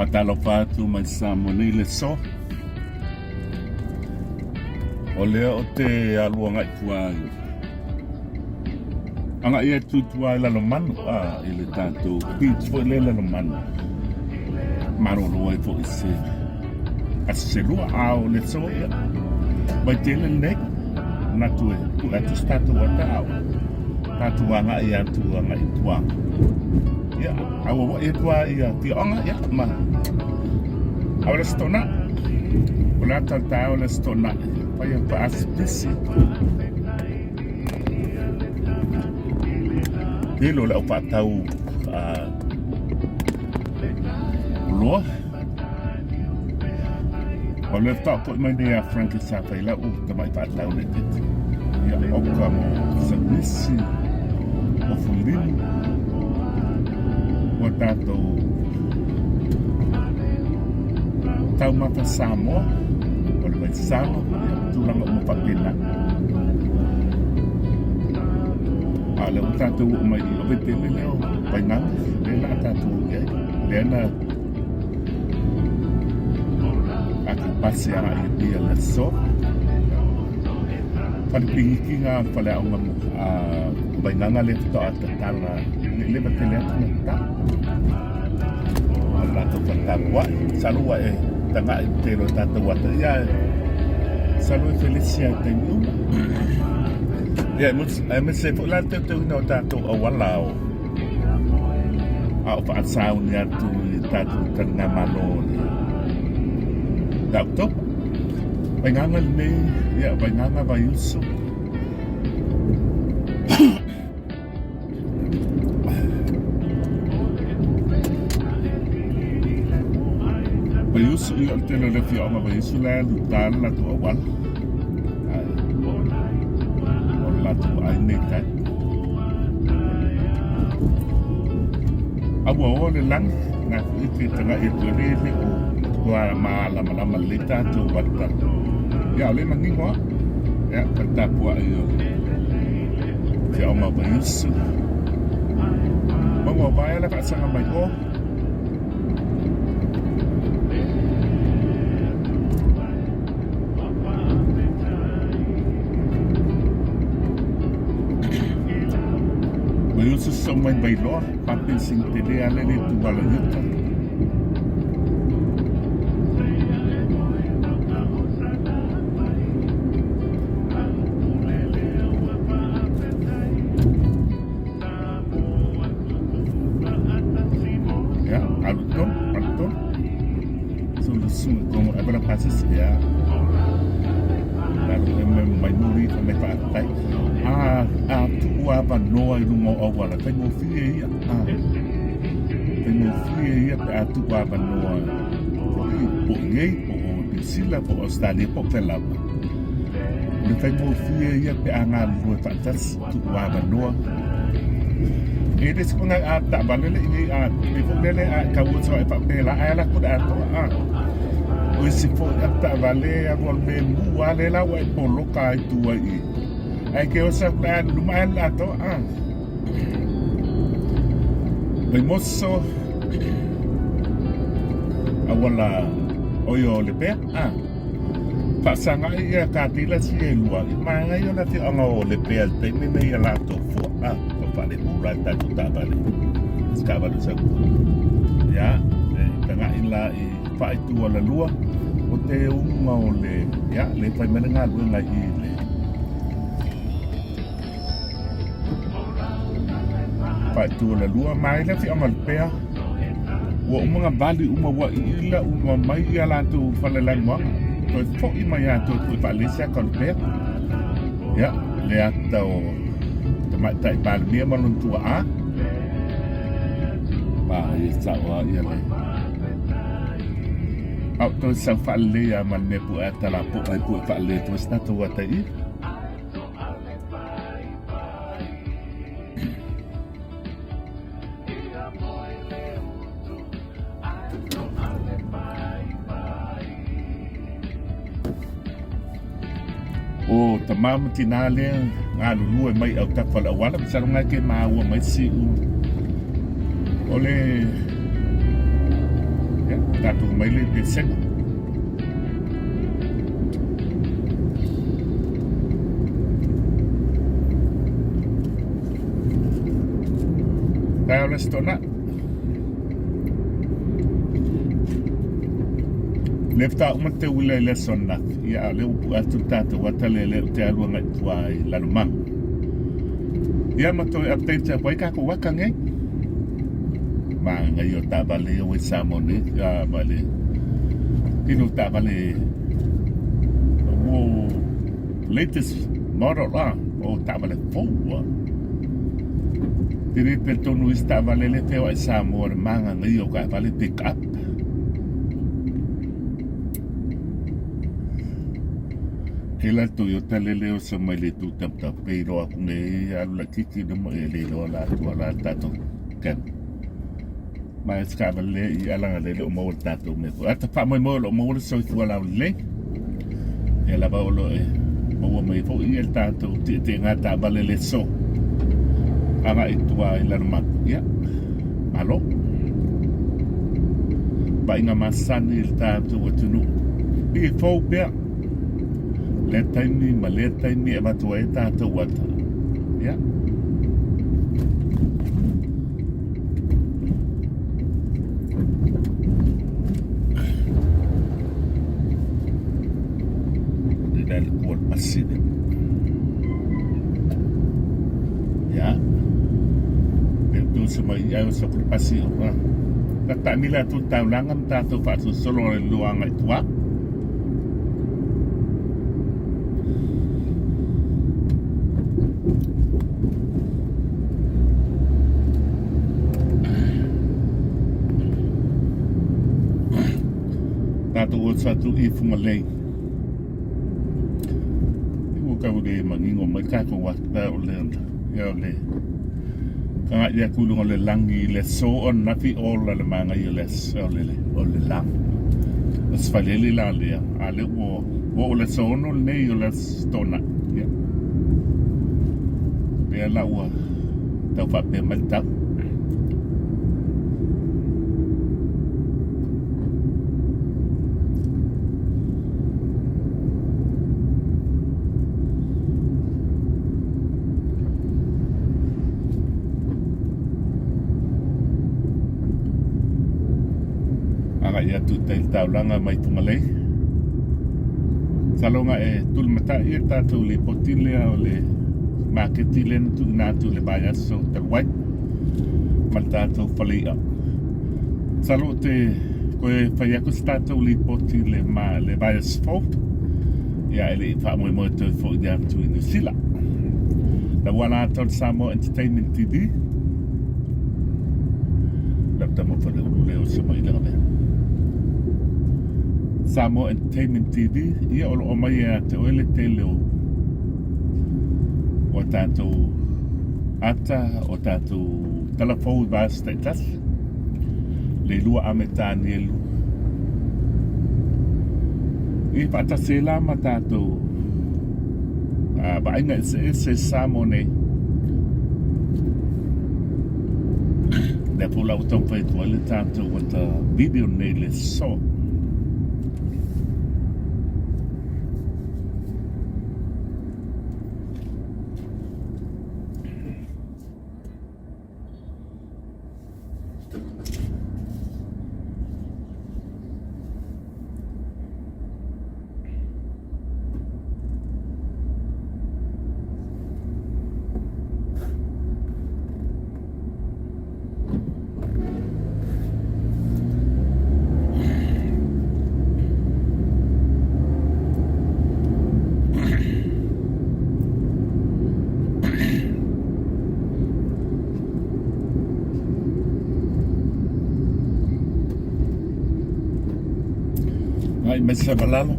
Faatalofa atu mai Samoa nei le aso. O lea o te alu agai tua i agai atu i tua i Lalomanu a i le tatou beach foi lea i Lalomanu. Malolo ai foi se aso se lua a o le aso ia vaitele lenei manatu e pue atu se tatou ata a o tatou agai atu agai i tua. Ia, auauai atu lava i afioaga, ia, ma a o le Aso Toonai. O le ata o le taeao o le Aso Toonai, fai a faasipisi. Tele o le au faatau oloa. O le faatoa foi mai nei a Frankie sa fai lau tamai faatau le tete. Ia, oka mo saunisi, ofu limu, ua tatou taumafa Samoa, o le vaisalo, ia, tulaga uma faapena. A o lea ua tatou oo mai i o vaitaimi lea o Vaigaga, lea la a tatou oo i ai. Lea na tatou pasi agai i Apia i le aso. Fale pigiki ngā faleaoga a Vaigaga lea faatoa tatala le leva tele atu na tatala. O le latou fale tapuai. Masalo ua e taga'i i le tele o tatou ata ia e masalo e felesi lava i taimi uma. Ia aemaise foi la le teuteuina o tatou auala o a o faasauni atu i tatou taligamalo o le ia October. Vaigaga lenei, ia Vaigaga Vaiusu. Vaiusu ia o le tele o le afioaga Vaiusu la e alu i uta le latou auala. Ae o le latou aiga i tai. A ua o le lagi, na foi te tagai atu e le le o matua malamalama lelei tatou ata. Ia, o le manino lava. Ia, pa le tapuai o le afioaga o Vaiusu. Maua vaea le faasaga mai o. Mai o sasau mai Vailoa, pape sing tele ale le tuala i uta. Ya, alu tolu, alu tolu. So le susuga kogo e bala pasese ya. Lalo e mai mai muri fa mai faafetai. A a tuu avanoa i luga o auala faigofie ia. A faigofie ia pe a tuu avanoa foi po o i nei po o Niu Sila po o Australia po o fea lava. O le faigofie ia pe a galulue faatasi tuu avanoa. E le se mea a taavale le i nei a le foi lele a e tau atu ai faapela ae ala atu le atoa a. O isi foi a taavale a alu alu me mu a le la ua e poloka ai tua i. Ae ke osa ku le alu luma ae alu le atoa a. Vaimoso auala oio le pea a. Faasagai ia katila si e lua i manaia ona afioaga o Lepea i le taimi lenei ia latou fua a o faalemu la i tatou taavale si taavale o sau ia e tagai la i faaitu alalua o te uga o le ia le fai mai le galuega i le Faaitu o le lua mai le afioaga o Lepea ua uma ona vali uma ua iila uma mai ia latou fale lanuaga toe foi mai lava toe pue faalesi ata o Lepea. Ia, le ata o Tamaitai Palemia ma lona tuaa. Ma ia sao lava ia le a o toe sau faalelei lava ma le mea pue ata lapoa ai pue faalelei atu ai se tatou ata i i. O tama ma tinā lea galulue mai autafa o le auala, masalo ngai ke maua mai siʻu o le Ia, tatou mai le pesega. Taeao le Aso Toonai. Le faatoa uma te uila i le aso ananafi, ia a o lea ua pue atu le tatou ata lea lea ou te alu agai i tua i Lalomanu. Ia ma toe update atu ai tatou ata nei. Manaia o taavale ia ua i Samoa nei, ma le tele o taavale ua latest model a o taavale fou a. Te le talitonu isi taavale lea feoai i Samoa le manaia o taavale pick up. Kela le Toyota le leo sa mai le tu tap tap pe iloa atu nei alu laitiiti le mo e le iloa la atu ala le tatou camp. Ma e taavale lea i alaga le le o maua le tatou mea foi. Ata faamoemoe o lo o maua le soifua laulelei. Ia lava o lo o e maua mai foi ia le tatou tietiega taavale le so. Agai i tua i Lalomanu. Ia, malo. Vaaiga masani i le tatou atunuu. I fou pea. Lea taimi ma lea taimi e avatu ai tatou ata. Ia. Le la le kua le pasi le. Ia. Pe tu se mai ai o sa ku pasi o ka. Ta ta mila tu taulanga ma tatou faasolosolo le luanga i tua. Tatou oso atu i Fugalei. I ua kau le manino mai tatou atu o le ia o le Agai atu i luga o le lagi i le aso ananafi ola le manaia o le aso o le, o le la. Aso Faraile la lea, a lea ua oo le aso 6 lenei o le Aso Toonai. Ia. Lea la ua tau faapea mai le tau. Agai atu i tai taulaga mai Fugalei. Masalo ga e tulimatai le tatou lipoti lea o le maketi lea na tuuina atu i le vaiaso talu ai ma le tatou fale i'a. Masalo ou te toe fai atu se tatou lipoti i le, ma, le vaiaso fou. Ia e le i faamoemoe toe foi atu i Niu Sila. La ua la atu Samoa Entertainment TV. Lau tama fale ulu le o se mai langa mea. Samoa Entertainment TV, ia o lo o mai e a te oe le tele o o tātou ata, o tātou talafou i vāsi taitasi. Le lua a me Tānielu. I whaatasi e la ma tātou vaaiga eseese Samoa nei. Lea po la ua taumafai atu ai le tatou ata video nei le aso. Ai mai Savalalo.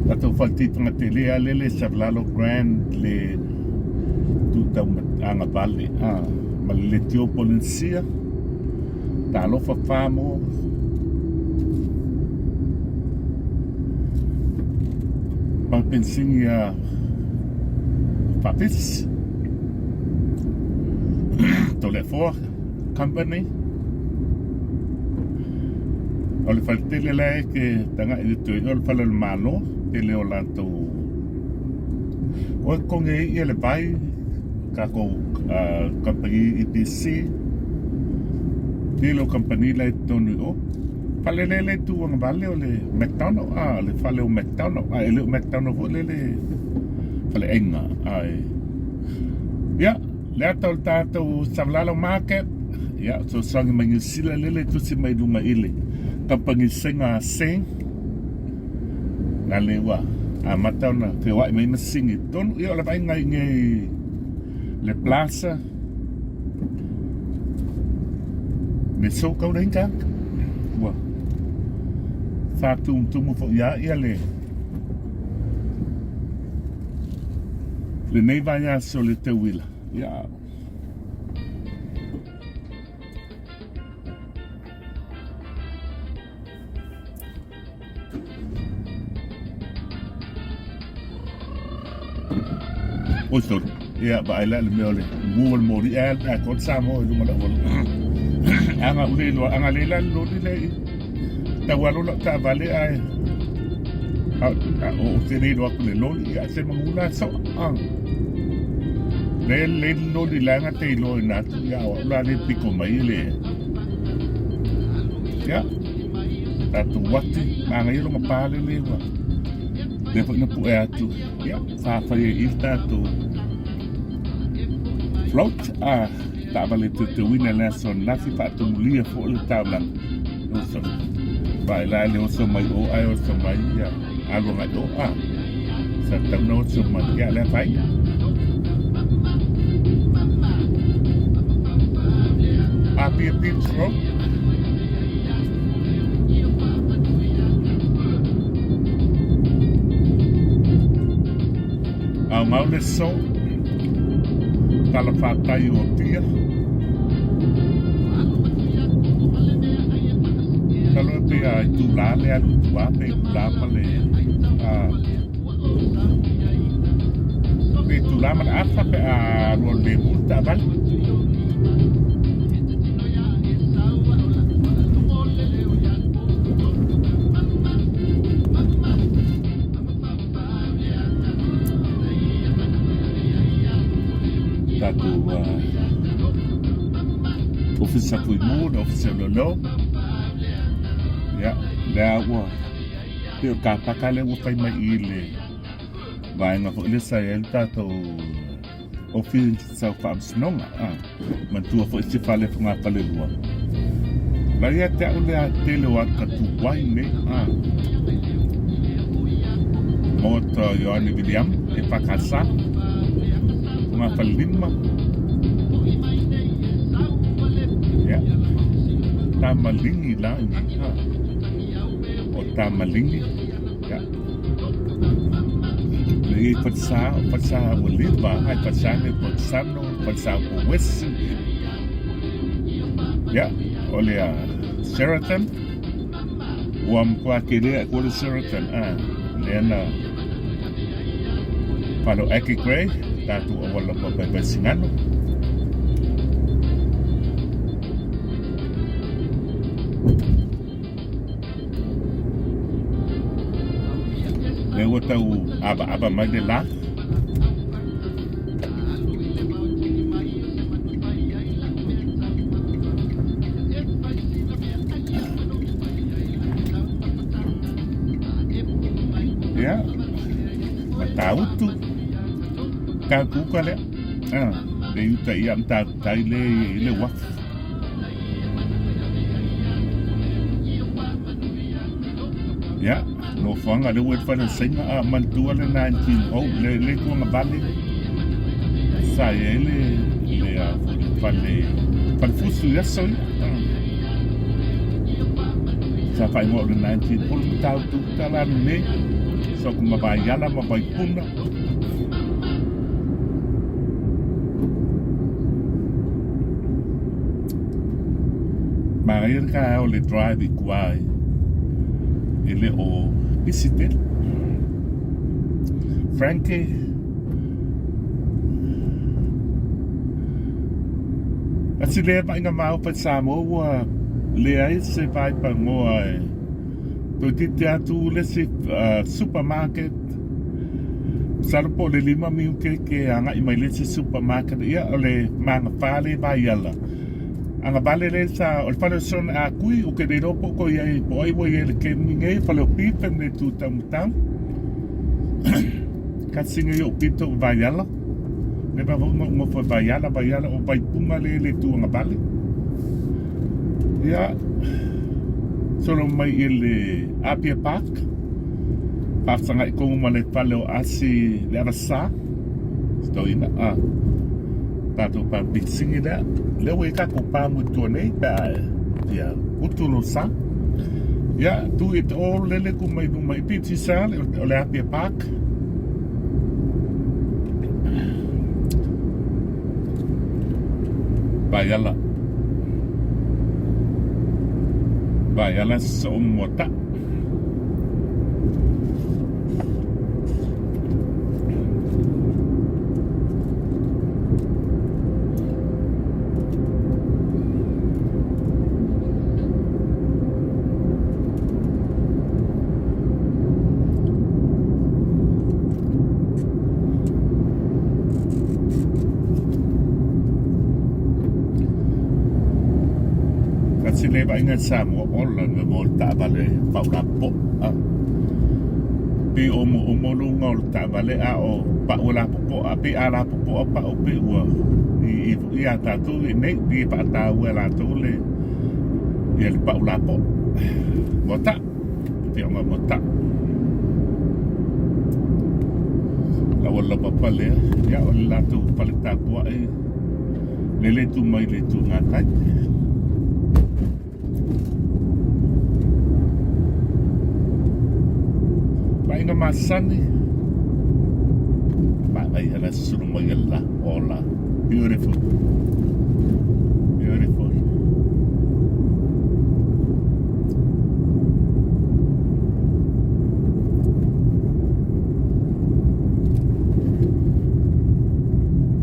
Tatou fale tele a lele Savalalo Grand le tu tau agavale a ma le letio Polynesia. Talofa Famo. Paupensini a Faafesi. Toleafoa Company. O le faletele la e te taga'i i le toe o le fale o le Malo, tele o latou o e totogi ai ia le vai, tatou kamupani EPC, tele o kamupani la e i totonu i o. Fale lea e tu agavale o le McDonald, a, le fale o McDonald, a e le o McDonald foi lele faleaiga, ae ia, le ata o le tatou Savalalo Market, ia, fesoasoani mai Niu Sila lele e tusi mai luga i le kamupani Sega a Seng, na le ua amata ona feoai mai masini i totonu. Ia, o le vaaiga i nei le plaza, me so kau nei ka, ua whātumutumu fo ia ia le lenei vaiaso le teuila. Ia. Oi sorry. Ia, vaai la le mea o le mu o le moli e a ko Samoa i lunga o le auala. Aga ule i loa, aga le la le loli le i. Tau alo lau taavale ae o te le iloa atu le loli ia se manu la so. Le le loli la nga te iloa ina atu ia o la le piko mai le. Ia, tatou wati, manaia longa pale le ua. Le foi na pu'e atu, ia, sa fai ai i le tatou float a taavale teuteuina i le aso ananafi faatomulia foi le taulaga. Oso. Vaai la le oso mai o ae oso mai ia alu agai o a. Sa tatau na oso mai ia le fai. Apia Beach Road. Aogao le so, talafatai o Apia. Masalo e pei a itula le alu i tua pe itula ma le pe itula ma le afa pe a alu alu lemu le taavale. Tatou Ofisa Fuimu, le Ofisa o Leoleo. Ia, lea ua pei o le kapaka lea ua fai mai i le vaega foi lea sa i ai le tatou Ofisa o Faamasinoga. Ah, manatua foi se fale fogafalelua. La ia te au lea tele o ata tuai nei. Ah. Maota Ioane William e whakasa. Fogafalelima. Yeah. Tamalingi la i. Ah. O Tamalingi. Yeah. Le i falesa, o falesa ua leva, ai falesa nei po Sano, falesa po Wesi. Yeah, o le Sheraton. Ua matua tele ae koa le Sheraton, ah, lea na falo Aki Gray, tatou auala pa pai Vaisigano. Lea ua tau avaava mai le la. Ia, Matautu, tau kuka lea. Ah, le uta ia matautai le i le uafu. Ia, nofoaga lea ua i le fale o Saina a manatua le 19 le le tuagavale sa i ai le le a foi le fale falefusu i aso ia. Sa faaigoa o le 19 o le matautu tala nei so ku mavaiala ma vaipuna. Manaia le taeao o le drive i tua e le o pisi tele. Frankie Asi lea vaaiga maofa i Samoa ua leai se vaipanoa e. Toeitiiti atu le isi supermarket, masalo po o le 5 minute ke agai mai le isi supermarket, ia o le magafa le vaiala. Agavale le sa o le fale o Sean A Kui, ou te le iloa po o toe i ai, po o ai ua i ai i le taimi nei, fale o Pipe ma le itu taumatau. Tasi nei ou pito o Vaiala. Leva foi ona ou nofo i Vaiala, Vaiala o Vaipuga lea i le itu agavale. Ia, solo mai i le Apia Park, faafesagai tonu ma le fale o Asi le Avasa, si toeaina, a, tatou papisini lea, lea ua i ai tatou pamu i tua nei pe a fia utu lou sa. Ia, tu i te o lele tu mai luma i Piti Sal, o le Apia Park. Vaiala. Vaiala soo muata. Kasi le vaaiga i Samoa ola le mo le taavale paulapo a pei o omoomo luga o le taavale a o pau e lapopoa a pei a lapopoa pau pei ua i ia tatou i nei pei e faataua e latou le ia le pau lapoa ua ta Afioga Mata. Lau lava pale ia o le latou fale tapuai le le tu mai le tu gatai. Vaaiga masani vaai ala sulu mai ala ola beautiful beautiful.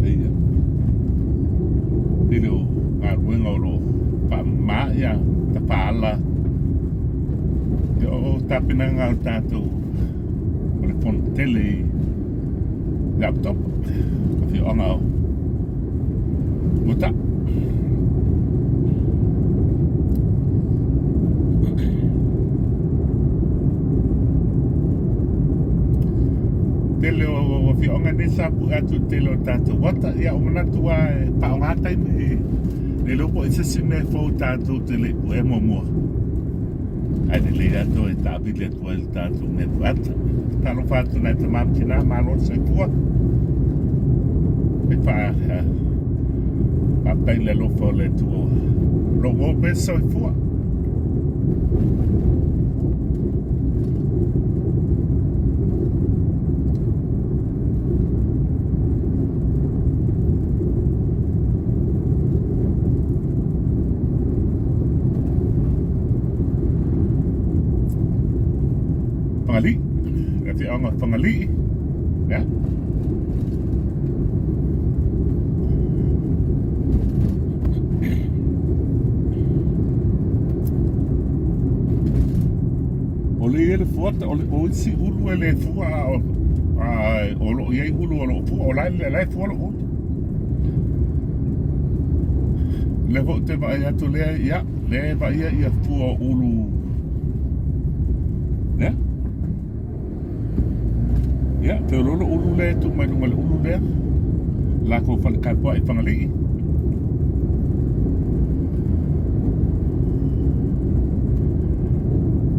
Eia. Tele o galuega o lo o faamama ia tafaala ia o tapenaga o le tatou o le fono tele i le October afioaga o Mutaʻ. Tele o afioaga nei sa pue atu i le tele o tatou ata, ia ua manatu lava e faaaoga taimi e le iloa po o i ai se isi mea fou tatou te le i puea muamua. Ae lelei lava toe taavili atu ai le tatou mea pueata. Talofa atu nai tama ma tina, malo le soifua. E faa faafetai i le alofa o le Atua o lo o maua pea le soifua. Fagalii, le afioaga o Fagalii, ia. O le i ai le fuata, o le o isi ulu e le fua a o, a o lo o i ai ulu o lo o fua, o la e, la e fua lou ulu. Lea foi ou te vaai atu lea, ia, lea e vaaia ia fua o ulu. Lea. Ia, feoloolo ulu lea e tuu mai luga o le ulu lea. Latou fale tapuai i Fagalii.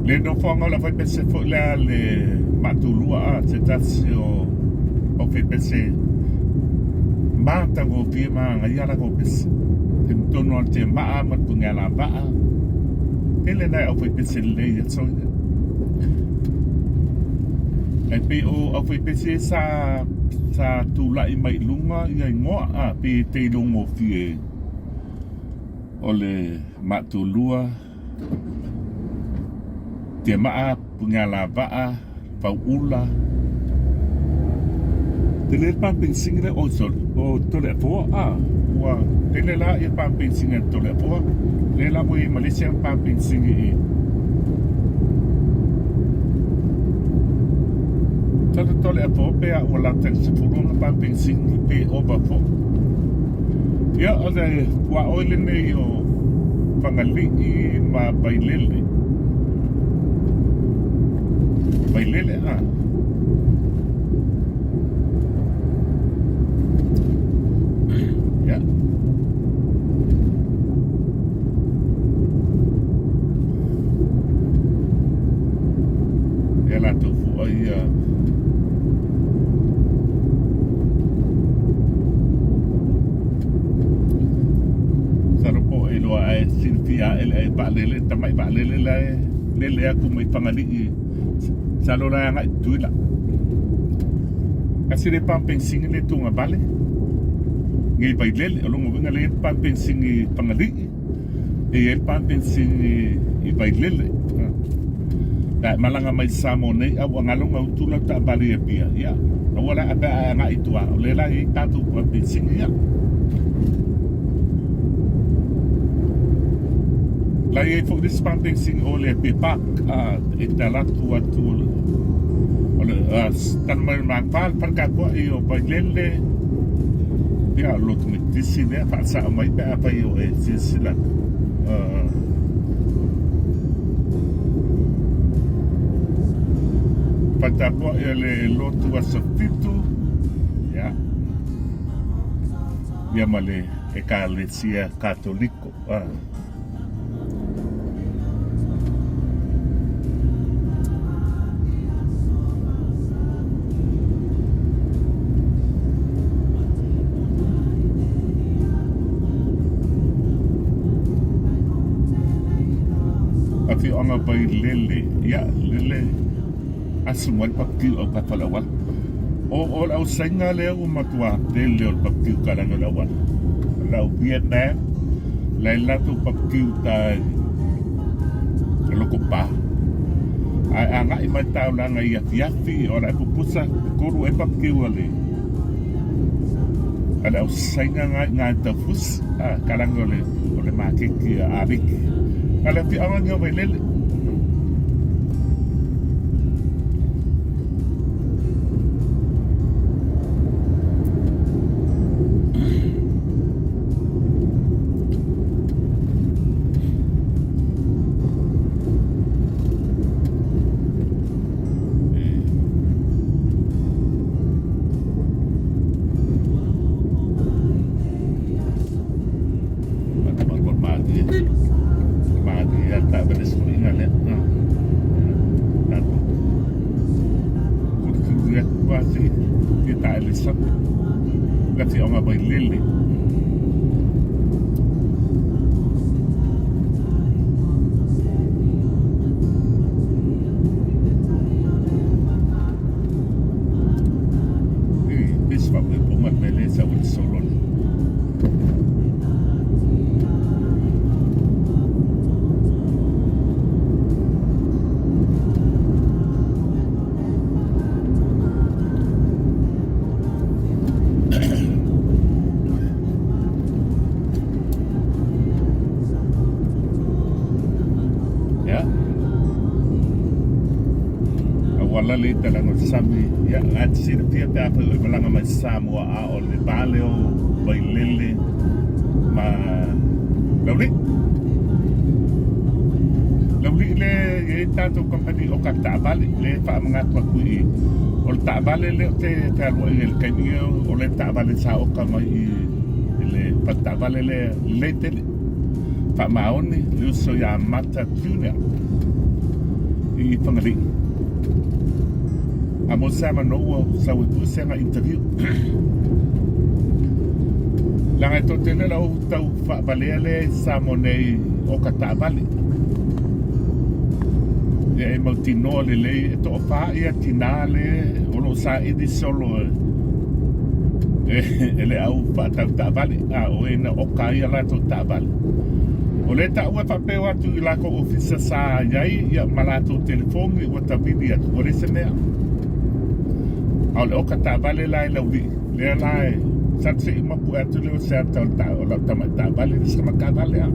Le nofoaga o le aufaipese foi lea le Maatulua a se tasi o aufaipese matagofie ma agaia latou pese. Taimi tonu lava o le temaa ma le punialavaa. Tele nai aufaipese lelei i aso ia. Ae pei o aufaipese sa sa tulai mai i luga ia igoa a pei e te ilogofie o le Maatulua Tiamaa, Punialavaa, Fauula. Tele le papenisini lea, oh sorry, o Toleafoa, ah, ua tele la ia papenisini a Toleafoa. Lea la ua i ai ma le isi papenisini i. Talo le apo pe a ua lau 10 nga pa pensini pe ova fo. Ia o le tuaoi lenei o Fagalii ma Vailele. Vailele a. Ia. Ia latou fua ia Masalo po o e iloa ae silafia ae le vaalele, tamai vaalele la e lele atu mai Fagalii masalo la e agai i Tutuila. Kasi le pamu penisini le tugavale nei Vailele. O lona uiga lea e i ai le pamu penisini i Fagalii, e i ai le pamu penisini i Vailele. Pe a e malaga mai Samoa nei a ua galo gautu lau taavale i Apia, ia, aua la pe a e agai i tua, o lea la e i ai tatou pamu penisini ia. La e i ai foi le isi pamu penisini o le Apia Park, e te alu atu atu o le tala mai o le Magpie, le fale tapuai o Vailele, ia, o le lotu Metotisi lea, faasao mai pe afai o e silasila atu. Fale tapuai o le lotu Aso Fitu, ia, ia ma le Ekalesia Katoliko. Afioaga Vailele, ia, lele asu mai le papikiu au kapa o le auala. O le ausaina lea ua matua tele o le papikiu kalana o le auala. O lau Vietnam, la e latou papikiu tai loko pa. Ae agai mai taulaga i afiafi, o la e pupusa tolu e papikiu a le a le ausaina ngai ngai taufusi a kalana o le o le maketi a Ariki. A le afioaga ni o Vailele. Lele. Ia. Auala le talaga o le sami. Ia, a te silafia pe afai o e malaga mai Samoa a o le va lea o Vailele ma Laulii. Laulii le e i ai tatou company o ka taavale le faamanatu atu i o le taavale lea ou te fealuai ai i le taimi nei o le taavale sa oka mai i le fale taavale lea lelei tele faamaoni le uso ia Mata Junior i Fagalii. A mo se avanoa ua sau ai foi se aga interview. Leaga e toatele lau tau faavalea lea i Samoa nei o ka taavale. Ia e mautinoa lelei e toafa ia tinā le o lo o saili solo e, e le au faatau taavale a o e na oka ai a latou taavale. O lea taua e faapea o atu i lakou ofisa sa iai ia ma latou telefoni ua tavili atu ua leai se mea. A o le oka taavale la e laulii lea la e sa se i mapu atu lea o se ata o le ta o lau tamai taavale le sama taavale a.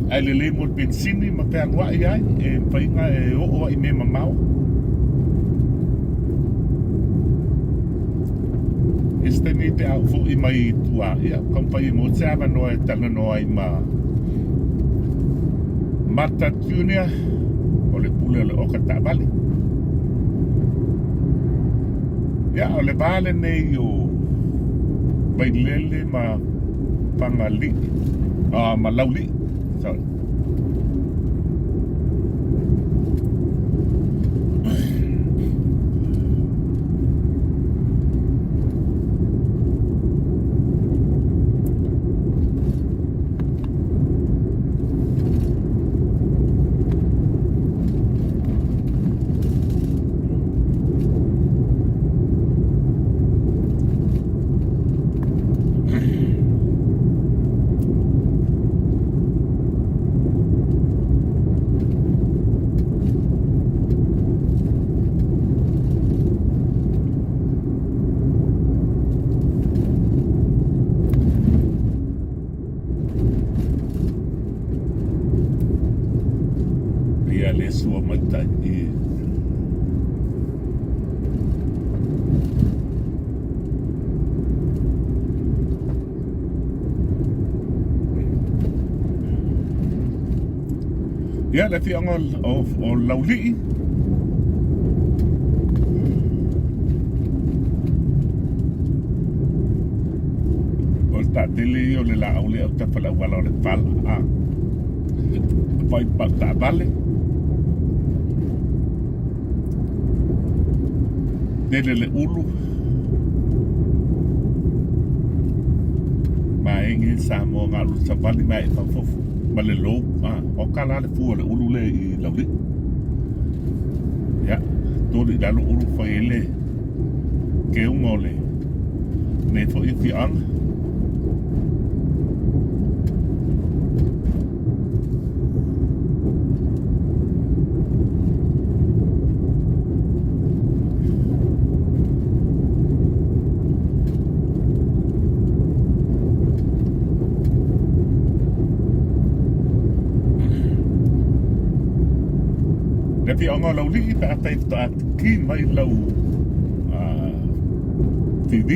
Ae lelei mo le penisini ma fealuai ai e mafai ona e oo ai i mea mamao. pe a ou foʻi mai i tua, ia, taumafai e maua se avanoa e talanoa ai ma Marta Junior, o le pule o le oka taavale. Ia, o le va lenei o Vailele ma Fagalii, ma Laulii, sorry. Ia le sua mai tai i Ia, le afioaga o Laulii. O le taatele ia o le laau lea o tafa le auala o le pala. A. Fai pau taavale. Tele le ulu. Maegi Samoa galu savali mai e fafofo ma le lou. Ah, o kala le fua le ulu le i lauli. Ya, tolu i lalo ulu fai ele ke unga o le nei foi fiaanga. Le afioaga o Laulii pe afai faatoa ki mai lau TV.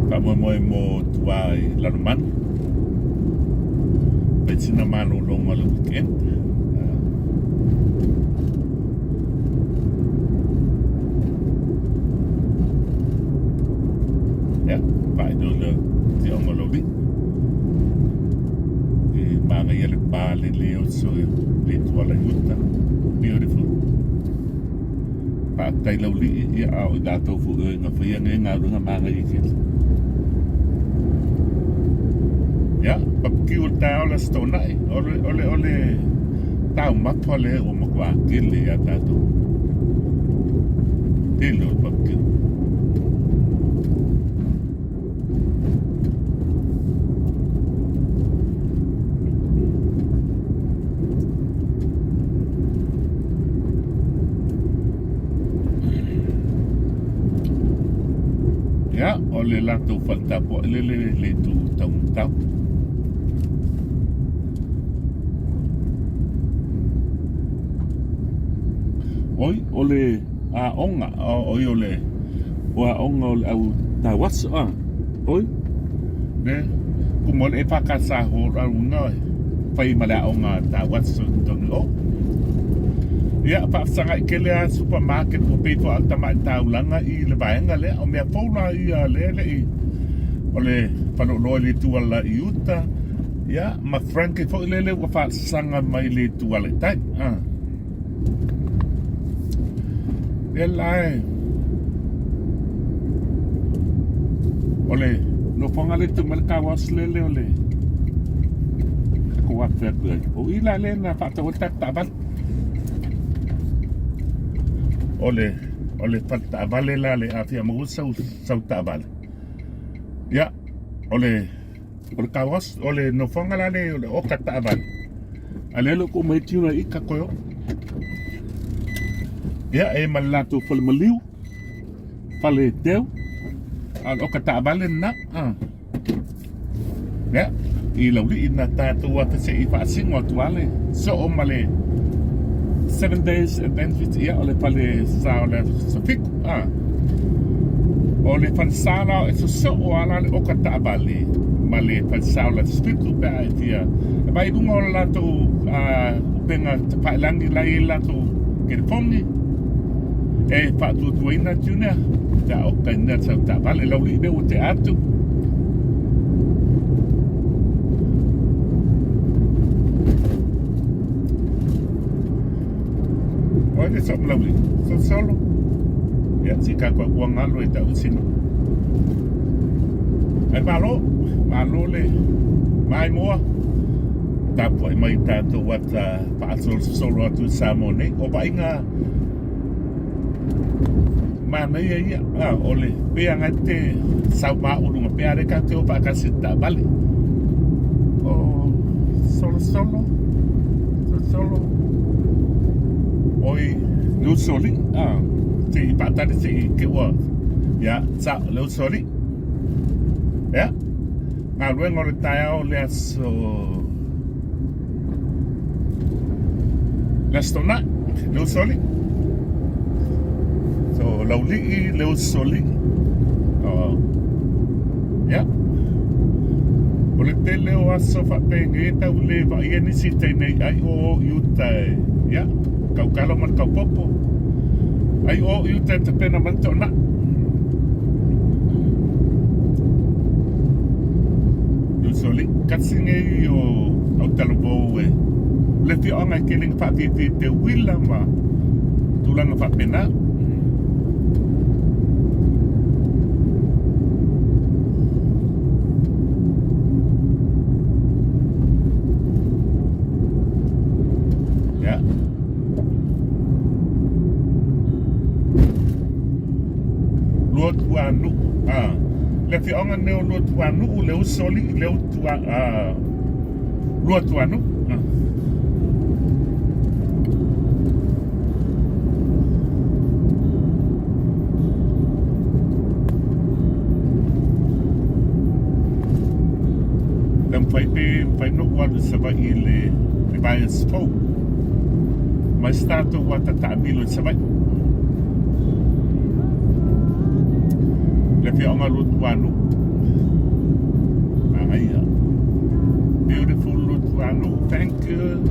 Faamoemoe mo tua i Lalomanu. Fai sina malologa o le weekend. Ia, faailoa le afioaga o Laulii. E manaia le pa lelei o le tuala i uta. Beautiful. Faafetai Laulii, ia a o i latou foi oe na faia nei galuega manaia tele. Ia, papakiu o le taeao le Aso Toonai, o le, o le, o le taumafa lea ua matua tele ia tatou. Tele o le papakiu. Ia, o le latou fale tapuai le le le itu taumatau. Oi, o le aoga, oi o le o aoga o le au tauaso a. Oi, ne, kumu o le e whakasa ho rau nga e whai ma le aoga tauaso i tonu o. Ia, whaafsanga i kele a supermarket o pei fo al tamai taulanga i le vaenga lea, o mea fou la ia le le i o le faleoloa i le itu ala i uta, ia, ma Frankie foi lele ua faasaga mai le itu ala i tai. Ah. E la e. O le nofoaga le tu mai le car wash lele o le ko wa fea ku ai. O i la le na whaatau o le taavale. O le o le fale taavale la le afia maua sau sau taavale. Ia, o le O le car wash, o le nofoaga la le o le oka taavale. A lea le ko mai tiuna i ka koe o. Ia, e ma le latou fale maliu, fale teu, a o le oka taavale lena. Ah. Ia, i Laulii na tatou afe se i faasino atu lava le soo ma le Seven Days Adventist, ia, o le fale sa o le Aso Fitu. Ah. O le falesa la e sosoo lava la le oka taavale ma le falesa o le aso 7 pe a e fia e vaai i luga o le latou upega tafailagi la e i ai le latou telefoni e faatuatuaina Junior pe a okaina sau taavale lau alii lea ua tea atu. Oi le sao malauli, solosolo. Ia, si ka kua ua ngalo e tau sino. Ai malo, malo le mai moa. Tapuai mai tātou ata faasolosolo atu i Samoa nei. O vaaiga manaia ia, a, o le pea ngai te sau mauluga pea le ka te o faatasi i taavale. O solosolo, solosolo, oi le usoalii, a, se i faatali se i te ua, ia, sa, le usoalii. Ia, galuega o le taeao le aso, Le Aso Toonai, le Usoalii. So, Laulii, le Usoalii. Oh. Yeah. O le tele o aso faapenei tau le vaaia nisi tai nei ai o o i uta e, yeah, kaukalo ma le kaupopo. Ai o i uta e tapena mai le toonai. Le Usoalii, kasi nei o Autalavou e le afioaga e tele ina faafiafia i te uila ma tulaga faapena. Ia. Luatuanuu. Ah. Le afioaga nei o Luatuanuu, le Usoalii, le Utua, ah, Luatuanuu. Ah. Taumafai pe mafai ona ou alu i Savaii i le Revice fou. Mai se tatou ata taamilo i Savaii. Le afioaga o Luatuanuu. Manaia. Beautiful Luatuanuu. Thank you.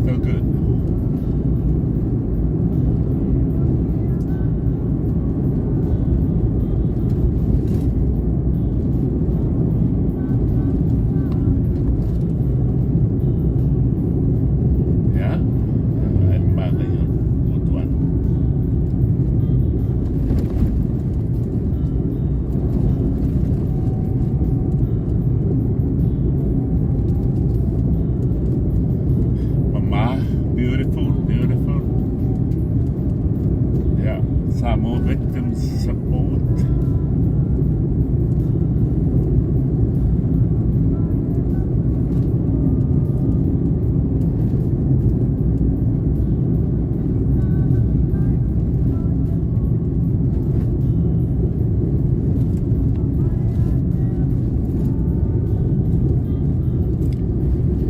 So good. Ia, ai le manaia o Luatuanuu. Mama, beautiful, beautiful. Yeah, Samoa Victims Support.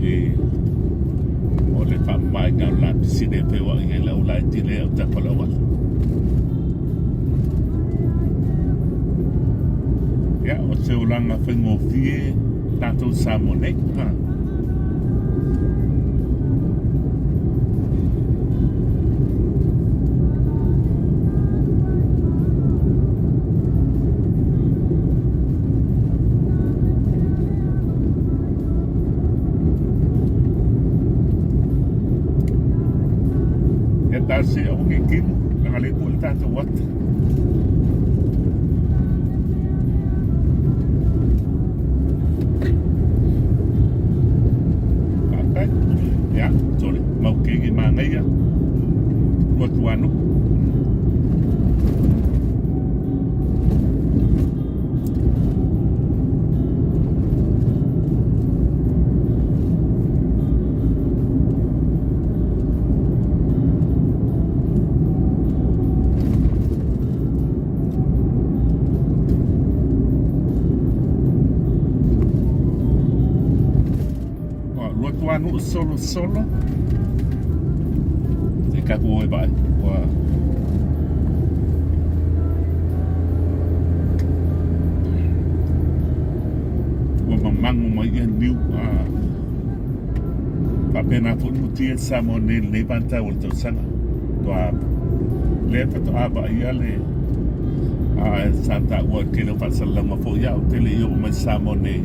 E o le faamamaina o le lapisi le feoai ai lau laiti lea o Tapalauala. Ia, o se olaga faigofie tatou Samoa nei. Ha. Ia tasi au ke kino, nanga le po le tatou ata. Faafetai. Ia, sole, mau kegi manaia. Luatuanuu. Luatuanuu solosolo. tatou o e vaai ua ua mamago mai ia niu a faapena foi le mutia i Samoa nei i lenei vaitau o le tausaga ua lea faatoa vaaia le a sa taua i le tele o faasalalauga foi ia ou te le i oo mai Samoa nei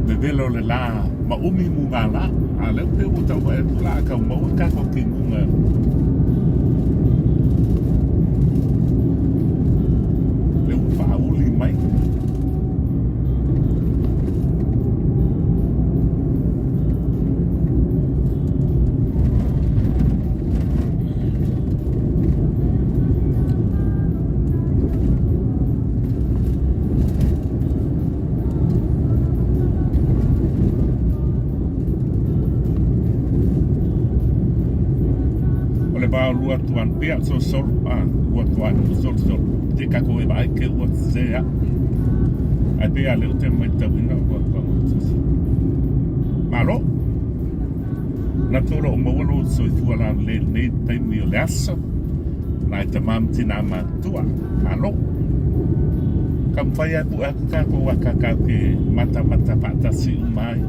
vevela o le la ma umi mugala a lea pei ua tau vaai atu la a tau maua tatou timuga lea ua faauli mai. O le va o lua tuan pea solosolo a lua tuan solosolo te kako e vaai ke ua se a ai pea le o te mai tauina ua tuan solosolo malo na tolo o maua lo soifua la le nei taimi o le aso nai tamā ma tinā matutua. Malo. Taumafai atu atu tatou a tatou te matamata faatasi uma ai.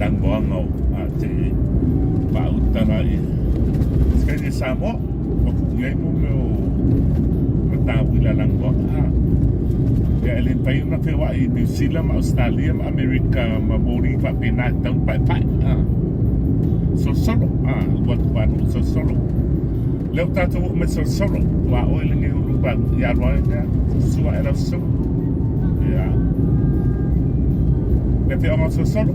Tangoanga o a te pāutara i Australia Samoa ma kuʻu i ai mo mea o matauila langoaga a ia e le mafai ona feoai i New Zealand ma Australia ma Amerika ma moli faapena e tatau ona paepae a solosolo a ua atu alu solosolo lea ua tatou oo mai solosolo tuaoi lenei ulu pa ia alu ai lea sua e lau susu ia le feoga solosolo.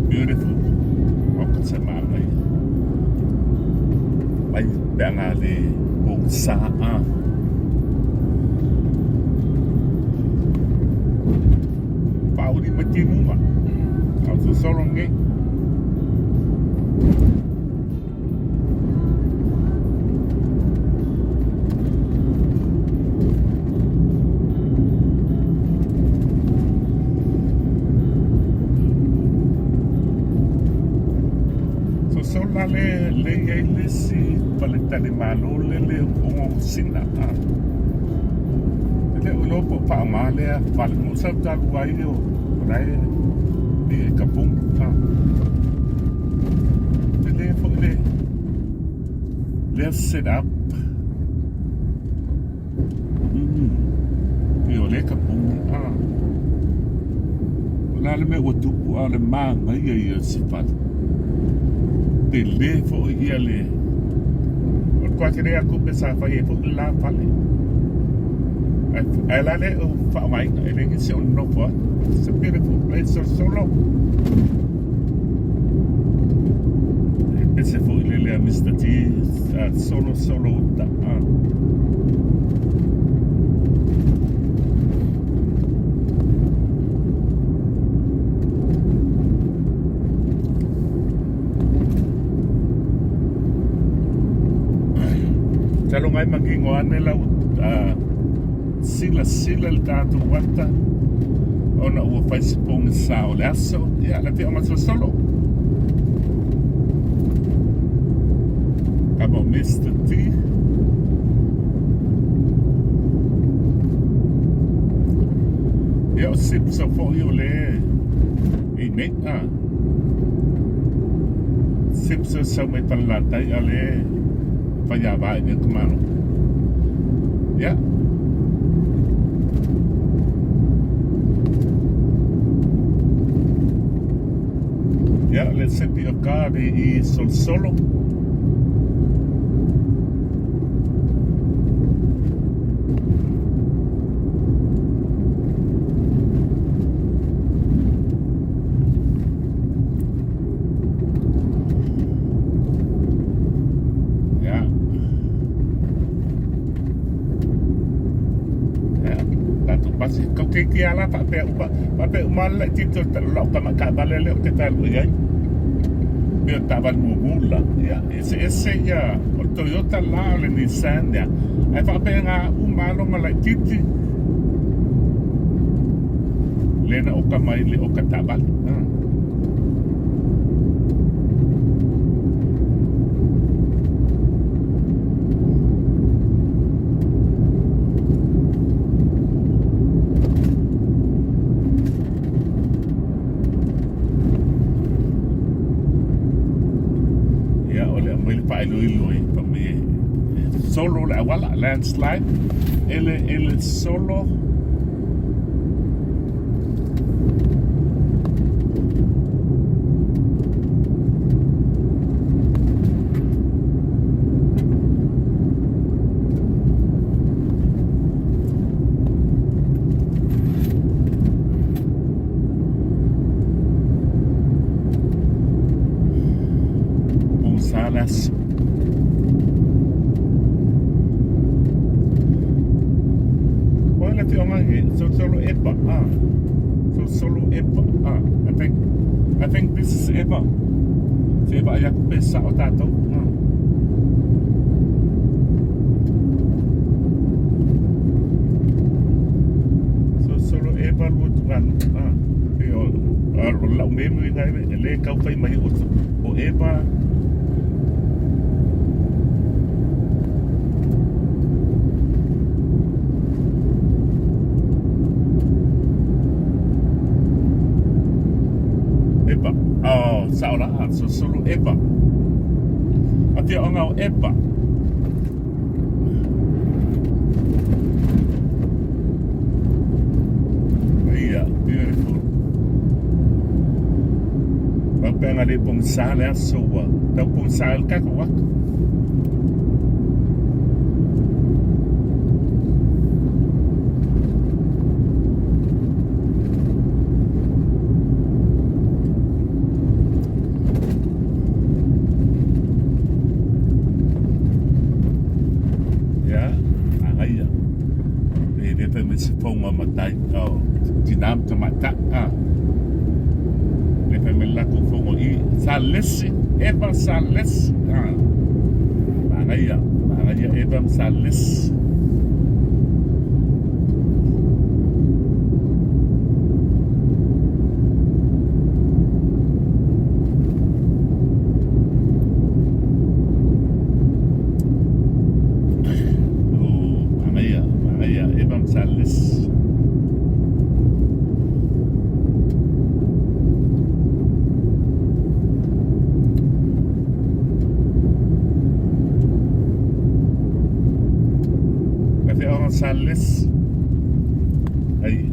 Beautiful. O ka se māngai. Mai peanga le pōksa a. Pāuri mai timunga. Au tu solo nei. So so la le le iai le si faletalimalo le le o sina a. Le o lo po pa ma le fale mo sa ta lu ai o rai e ka pung a. Le le fo le le set up. E o le ka pung a. O le a le mea ua tupu a o le manaia ia o se fale. Tele foi ia le o le kuatere atu pe sa fai ai foi le la fale. Ae la le o faaaogaina e leai nisi o nonofo ai. It's a beautiful place solosolo. E pese foi le lea Mr. T solosolo uta. Talo ngai mangingo ane lau silasila le tatou ata ona ua fai se pogisa o le aso ia le afioga solosolo. Come on, Mr. T. Ia o Simpson foi o le i nei a. Simpson sau mai Falelatai a le faiava i nei tamalo. Ia. Ia, le City of God i Solosolo. pasi. Kau keiki lava la faapea uma, faapea uma lava le laitiiti o lau tamai taavale lea ou te fealuai ai. Pei o le taavale mumu la, ia, e eseese ia, o le Toyota la, o le Nissan ia, ae faapena uma lava lona laitiiti, lea na oka mai i le oka taavale. Ia, o le aumai le faailoilo e fai mai e solo le auala, landslide, ele, ele solo. Gonzales. Oi le afioga i Solosolo Epa. Ah. Solosolo Epa. Ah. I think this is Epa. Se vaai atu pe sao tatou. Ah. Solosolo Epa lua tugano. Ah. E o o lau memory na e le tau fai mai o Epa. Epa. Oh, sao la. Solosolo Epa. Afioaga o Epa. Ia, beautiful. Pau pea le pogisa le aso ua tau pogisa ai le tatou ata. Ia, agaia. E le fai mai se foga matai, oh, tina ma tamaitai, ah. Le fai mai le latou foga i Salesi, Eva Salesi, ah. Manaia, manaia Eva ma Salesi. Oh, manaia, manaia Eva ma Salesi. Afioaga Salesi. Ai.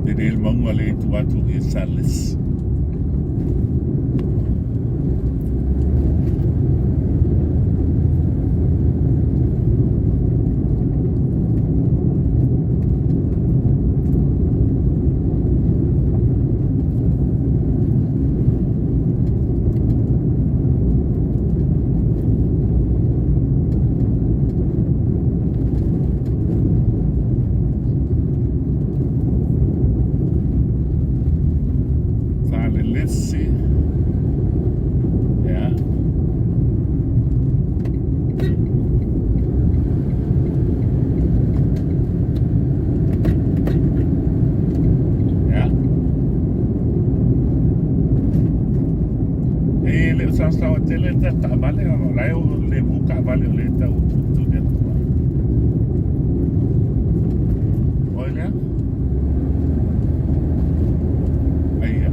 Tele le mauga le tu atu i Salesi. Salelesi. Yeah. Yeah. E le o saosaoa tele ta taavale ona o la e o le mu taavale o lea e tau tutuli atu ai. Oi lea. Aia.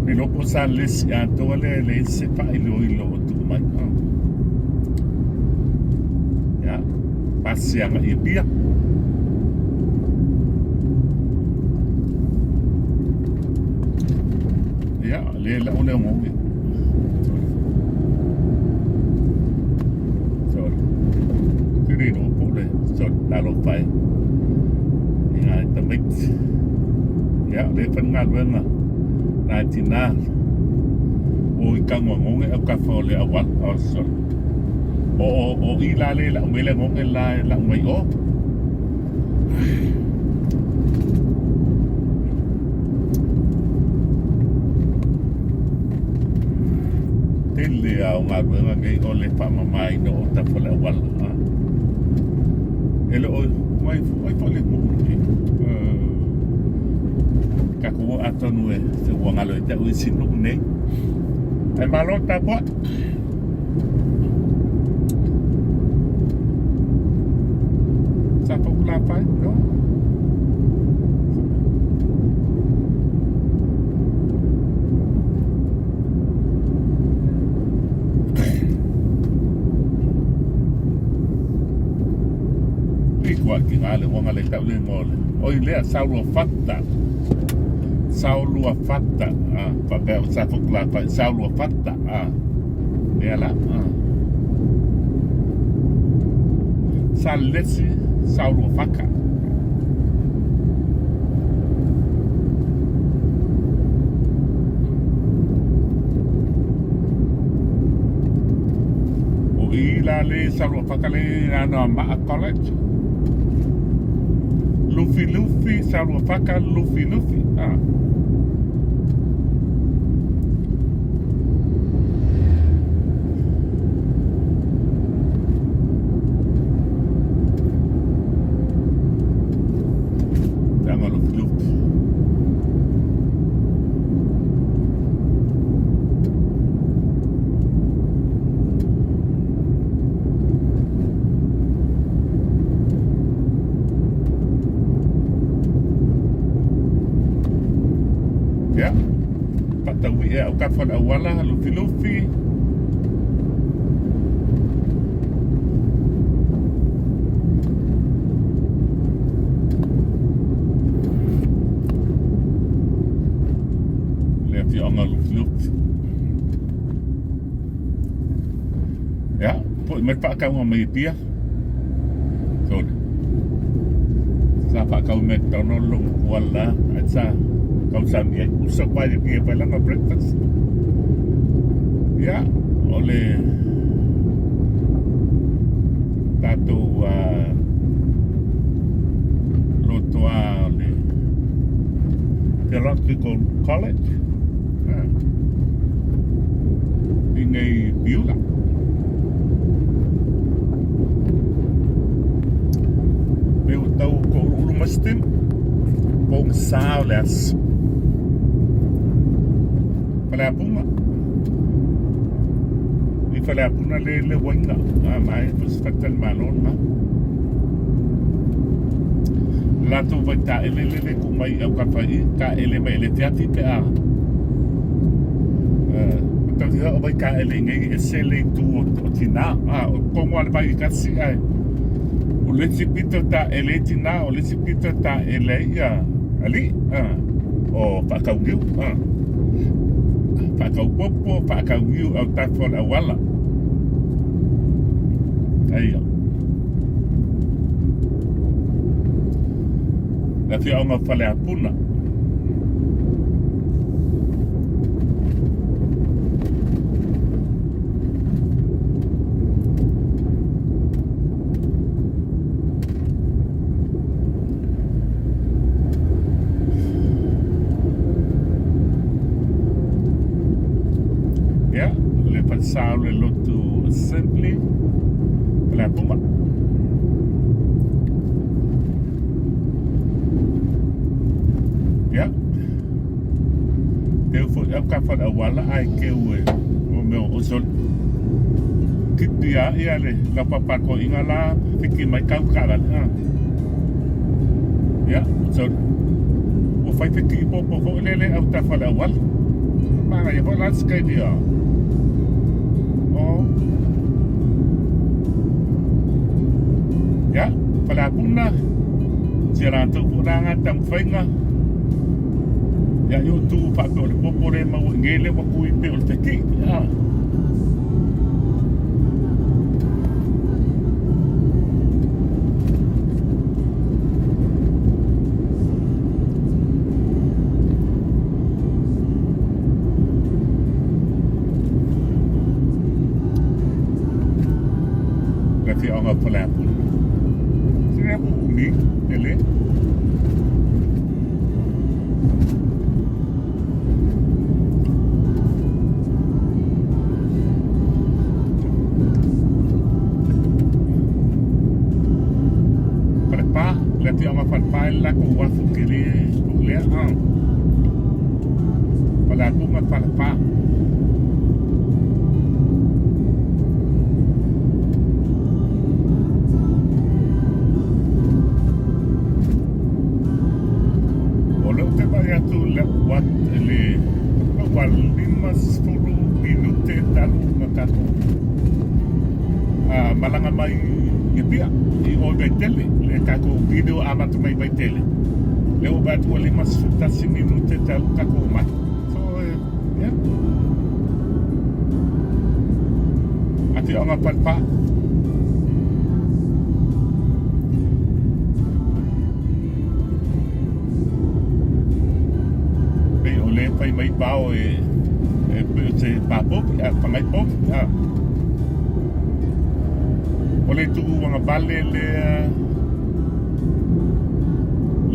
Le iloa po o sa lisi atoa lea e leai se faailoilo o tuu mai. Ia, pasi agai i Apia. Ia, le lau lea ngoe. Sorry. Sorry. Sorry, talofa e i ngā tamaiti. Ia, o le faigaluega nā tinā o i kagoagoge au kafa o le auala. Oh, sorry. O, o, o i la le lau mai le goge la e lau mai o. Tele a o galuega nei o le faamamaina o tafa le auala. E le o mai mai foi le nuu nei. Tatou o atonu e se ua galo e te ui si nuu nei. Ai malo tapuai. Sa foku la pai, no? I kua ki ngā le wanga le tau le ngole. Oi lea saulua fata. Saulua fata. Ah, whapea o sa foku la pai. Saulua fata. Ah. Lea la. Ah. Sa lesi saulua faka. O i la le Saluafaka le Anoamaa College. Lufi Lufi, Saluafaka, Lufi Lufi. Ah. Tama Lufi Lufi. Ia, faataui ea au kafa o le auala, Lufilufi. Le afioaga o Lufilufi. Ia, foi mai le faakauga mai Apia. Sorry. Sa faakau McDonald lou matua la, ae sa tausami ai. Uso mai le Apia fai lana breakfast. Ia, o le tatou lotoa o le Theological College. I nei Piula. Pe ua tau toʻuluʻulu mai se tino, pogisa o le aso. Faleapuga. I Faleapuga le le uaina. Ah, mai, po se faletalimalo lena. Latou vai taele le ku mai au ka fai ka ele mai ele tiati pe a. Tau te o vai ka ele ngai e se le tu o tina. Ah, o kongo ale vai kasi ai. O le si pito ta ele tina, o le si pito ta ele ia ali. Ah, o whakaugiu. Ah. Whakaupopo, whakaugiu au tafa o le auala. Aia. Le afioaga o Faleapuna. Ia, le falesa o le lotu Assembly, Faleapuna. Ia. Teu foi au ka whare auala ai keu e o mea o soli. Kipi a ia le lau papa ko inga la fiki mai kau kala. Ha. Ia, soli. Ua fai fiki i popo fo lele au ta whare auala. Manga ia fo la skai dia. Oh. Ia, Faleapuna, sia latou foi la nga taumafaiga, ia io tu faapea o le popo le maua i nei le ua kui pei o le fekii. Ah. afioaga o Faleapuna. Se ua umi tele. Falepa, le afioaga o Falepa e le latou uafu tele foi lea. Faleapuga Falepa. O lea ou te vaai atu i lau i le ua 50 minute talu ona tatou malaga mai i Apia i o i Vaitele, le tatou video amata mai Vaitele. Lea ua vaai atu ua 51 minute talu tatou omai. So, yeah. Afioaga Falepa. Pei o le fai mai bao e e pei o se papopi a pangai popi a. O le tuuagavale lea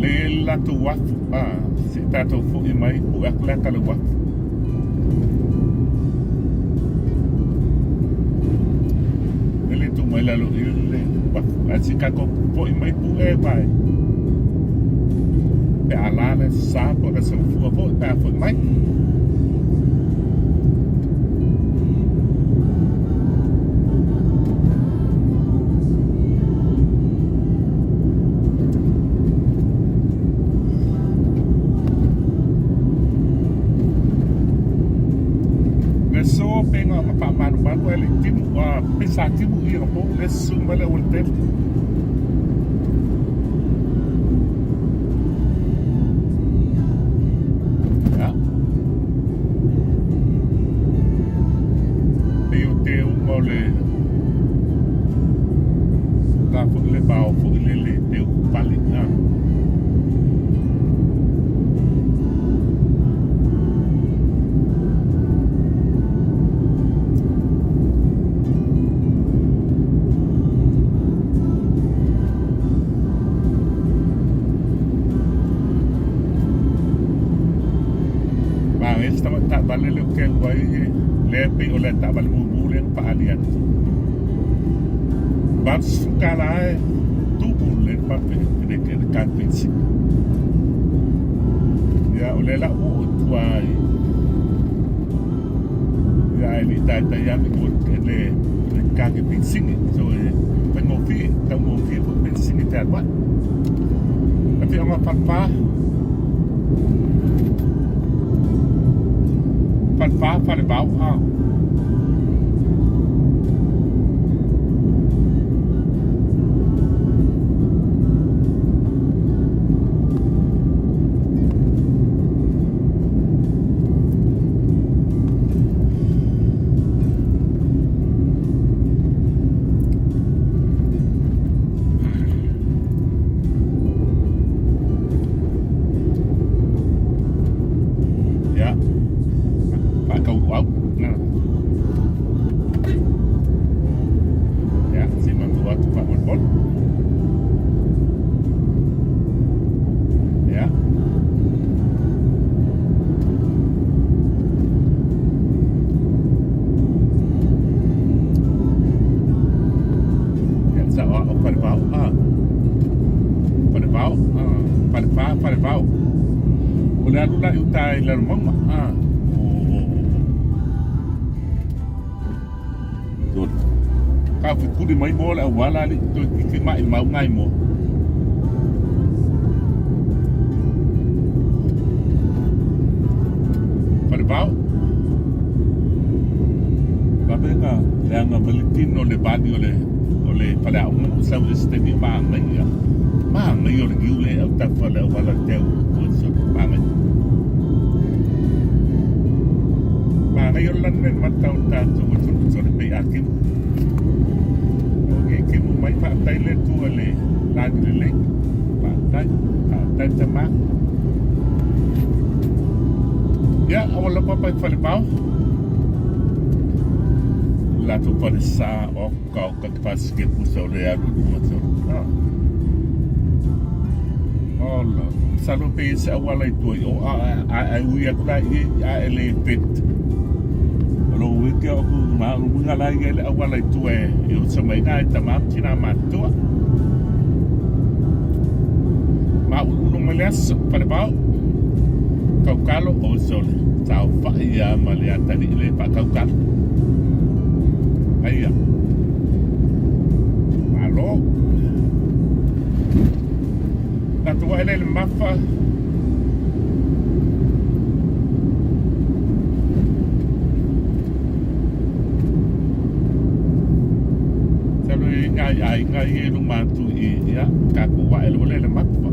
le latou afu a se i tatou foi mai pue atu le ata le uafu. E le tuu mai lalo i le uafu ae se i tatou foi mai pue vai pe a la le sa po o le soifua foi pe a foi mai. Le so penga ma faamalumalu ai le timu a pe sa timu i na po le su mai le auala tele. Ya. Pei o te uma o le la foi le bao foi le le te pale. Ah. Maga se tama taavale lea ou te alu ai lea e pei o le taavale mumu lea na faaali atu. $80 e tumu le pape le le card penisini. Ia o lea la ua oo i tua i ia e le i taitai ane mo le le kake penisini. So e faigofie, taugofie foi penisini te alu ai. Afioga Falepa, Falepa, Falevao, ah. Ia, faatautuau. Ia, se i matou atu faamolemole. Ia. Ia, sa o o Falevao. Ah. Falevao. Ah. Falepa, Falevao. O le alu la i uta i Lalomauga. Ah. O. Ka fekuli mai mo le auala alii toe titi mai mau ngai mo. Falevao. Vavega leaga ma le tino le vali o le o le faleaoga ua sau i se taimi o maagaia. Maagaia o le niu le autafa o le auala te au o se maagaia. Maagaia o le lanu le mata o le tatou atunuu sole pei a kimu. O ke kimu mai faafetai le Atua i le lagi lelei. Faafetai, faafetai tama. Ia, aua lava pai Falevao. Latou falesa oka oka te pasike pusa o le alu i luga te ah. Ola, masalo pe i se auala i tua i o a a a ui atu la i a e le fit. O lo wiki o ku ma o winga la i le auala i tua e o sa mai ngai tama tina matua. Ma ulu mai le aso, fale pau. Kaukalo o sole. Sao fai ia ma le atali le pa kaukalo. Aia. Malo. Tatou ae le mafa. Talo i ngai ai ngai e luma atu i ia tatou ae le le mafa.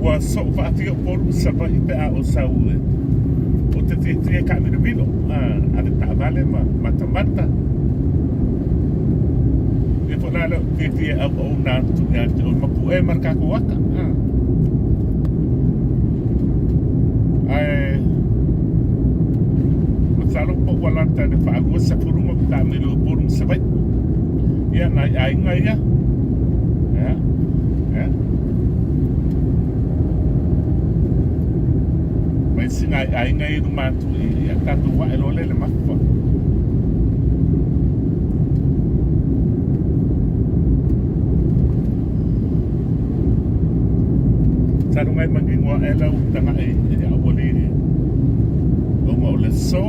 Ua soo faafia Upolu Savaii pe a o sau e o te fiafia e taamilomilo a le taavale ma matamata. Ia foi la lea ou te fiafia e auauna atu ia te oe mapu'e ma le tatou ata. Ae masalo po ua lata i le faalua sefulu ona ou taamilo i Upolu ma Savaii. Ia nai aiga ia. Ia. Ia. Ma isi nai aiga i luma atu i ia tatou ae loa lea le mafa. Talu ngai manino ae lau taga'i e auali ona o le so.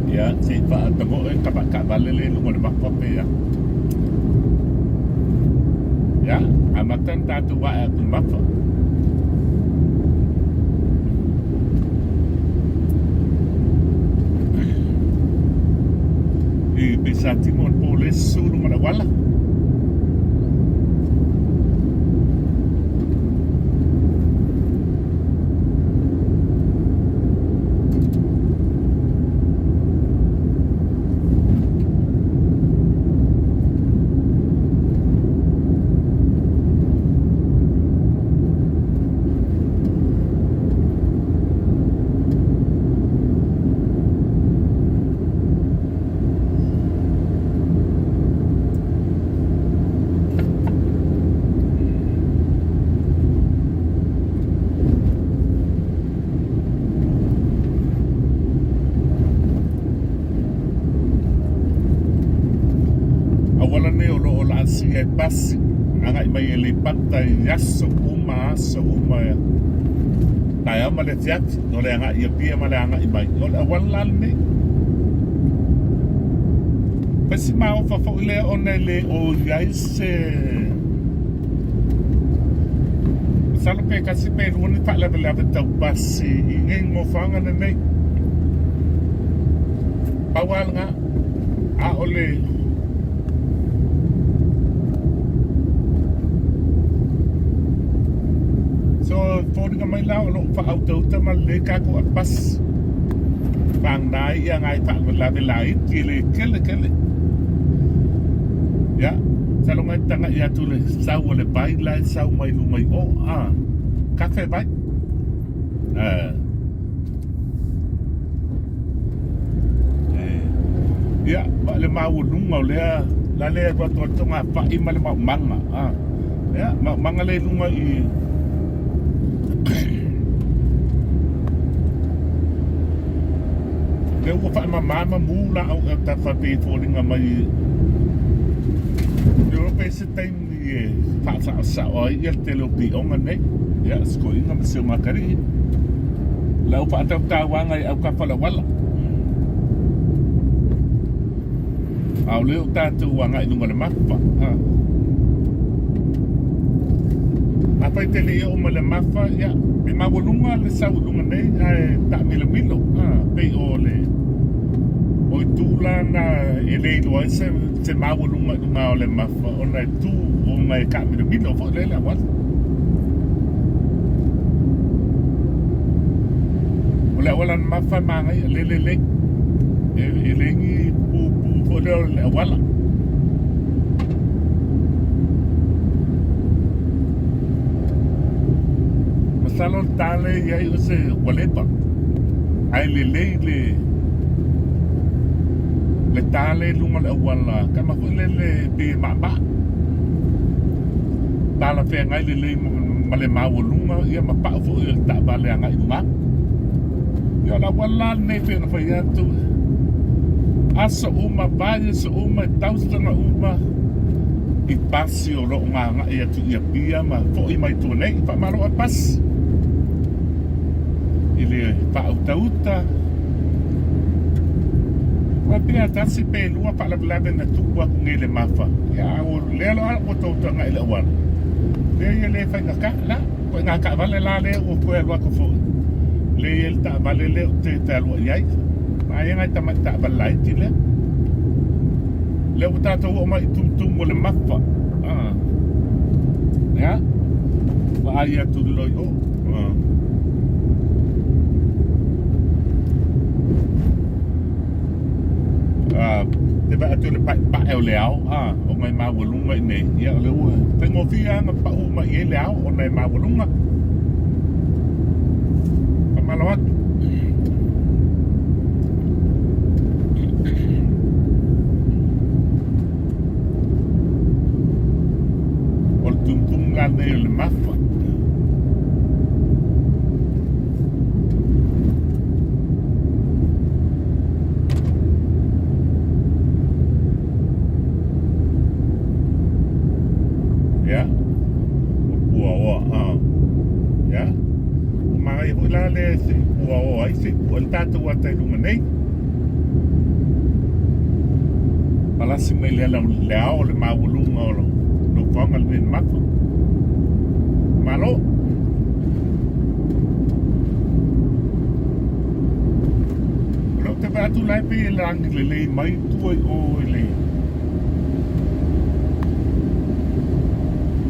Ia, se i faatamoe taavale le i luga o le mafa pe a. Ia, amata ona tatou ae atu i le mafa. I pe sa tino o le po le susu i luga o le auala. Auala nei o lo o laasia e pasi agai mai Aleipata i aso uma aso uma taeao ma le afiafi o le agai i Apia ma le agai mai o le auala la lenei. Pesi maofa foi lea ona e le o i ai se masalo pe tasi pe lua ni faalavelave tau pasi i nei nofoaga lenei. Pau lava lena, a o le So, foliga mai la o loo faautauta ma lelei tatou apasi. Vagana ai ia nai faalavelave laiti e le tele tele. Ia, masalo nai taga'i atu le sau o le vai la e sau mai luga i o, a, kafe vai. Eh. Eh. Ia, ma le maualuga o lea, la lea e alu atu ai le togafai ma le maumaga, a. Ia, maumaga lea i luga i Lea ua faamama ma mu laau e tafa pei e foliga mai le iloa pe se taimi e faasaosao ai ia le tele o pioga nei ia sikoiga ma si o Makari'i lau faatautauaga i autafa o le auala a o lea o tatou agai i luga o le mafa a Afai te le i oo mai le mafa, ia, e maualuga le sau i luga nei, ae taamilomilo, a, pei o le, o itu la na e le iloa ai se, se maualuga i luga o le mafa, ona e tu, ona e taamilomilo foi lea le auala. O le auala na mafa e manaia, lelelei, e, e leai ni pupu foi lea o le auala. Masalo le ta lea e i ai o se ua leva, ae lelei le le ta lea i luga o le auala kama foi lele pei e maamaa. Talafeagai lelei ma le maualuga ia ma pau foi o le taavale agai i luga. Ia o le auala la lenei e pei ona fai atu, aso uma, vaiaso uma, tausaga uma i pasi o lo o gagai atu i Apia ma foi mai tua nei. Faamalo oe pasi i le faautauta. Ua pei a tasi pe lua faalavelave na tupu atu nei i le Mafa. Ia a ua lea loa ua tou tagai i le auala. Lea ia le faigata la. Ituaiga taavale la lea ua toe alu atu foi. Lea e i ai le taavale lea ou te fealuai ai. Aia nai tamai taavale laiti lea. Lea ua tatou oo mai i tumutumu o le Mafa. Ah. Ya. Vaai atu loa i o. Ah. Ah, te vaai atu i le paepae o le ao, ah, ona e maualuga i inei. Ia, o lea ua faigofie lava ona pau mai i ai le ao ona e maualuga. Faamalo atu. O le tumutumu la lenei o le Mafa. Ia, o puaoa, a. Ia, ua manaia foi la lea se i puaoa ai, se i pue le tatou ata i luga nei. Palasi mai le ala le ao o le maualuga o nofoaga lenei le Mafa. Malo! O lea ou te vaai atu la e pei e lagi lelei mai tua i o i le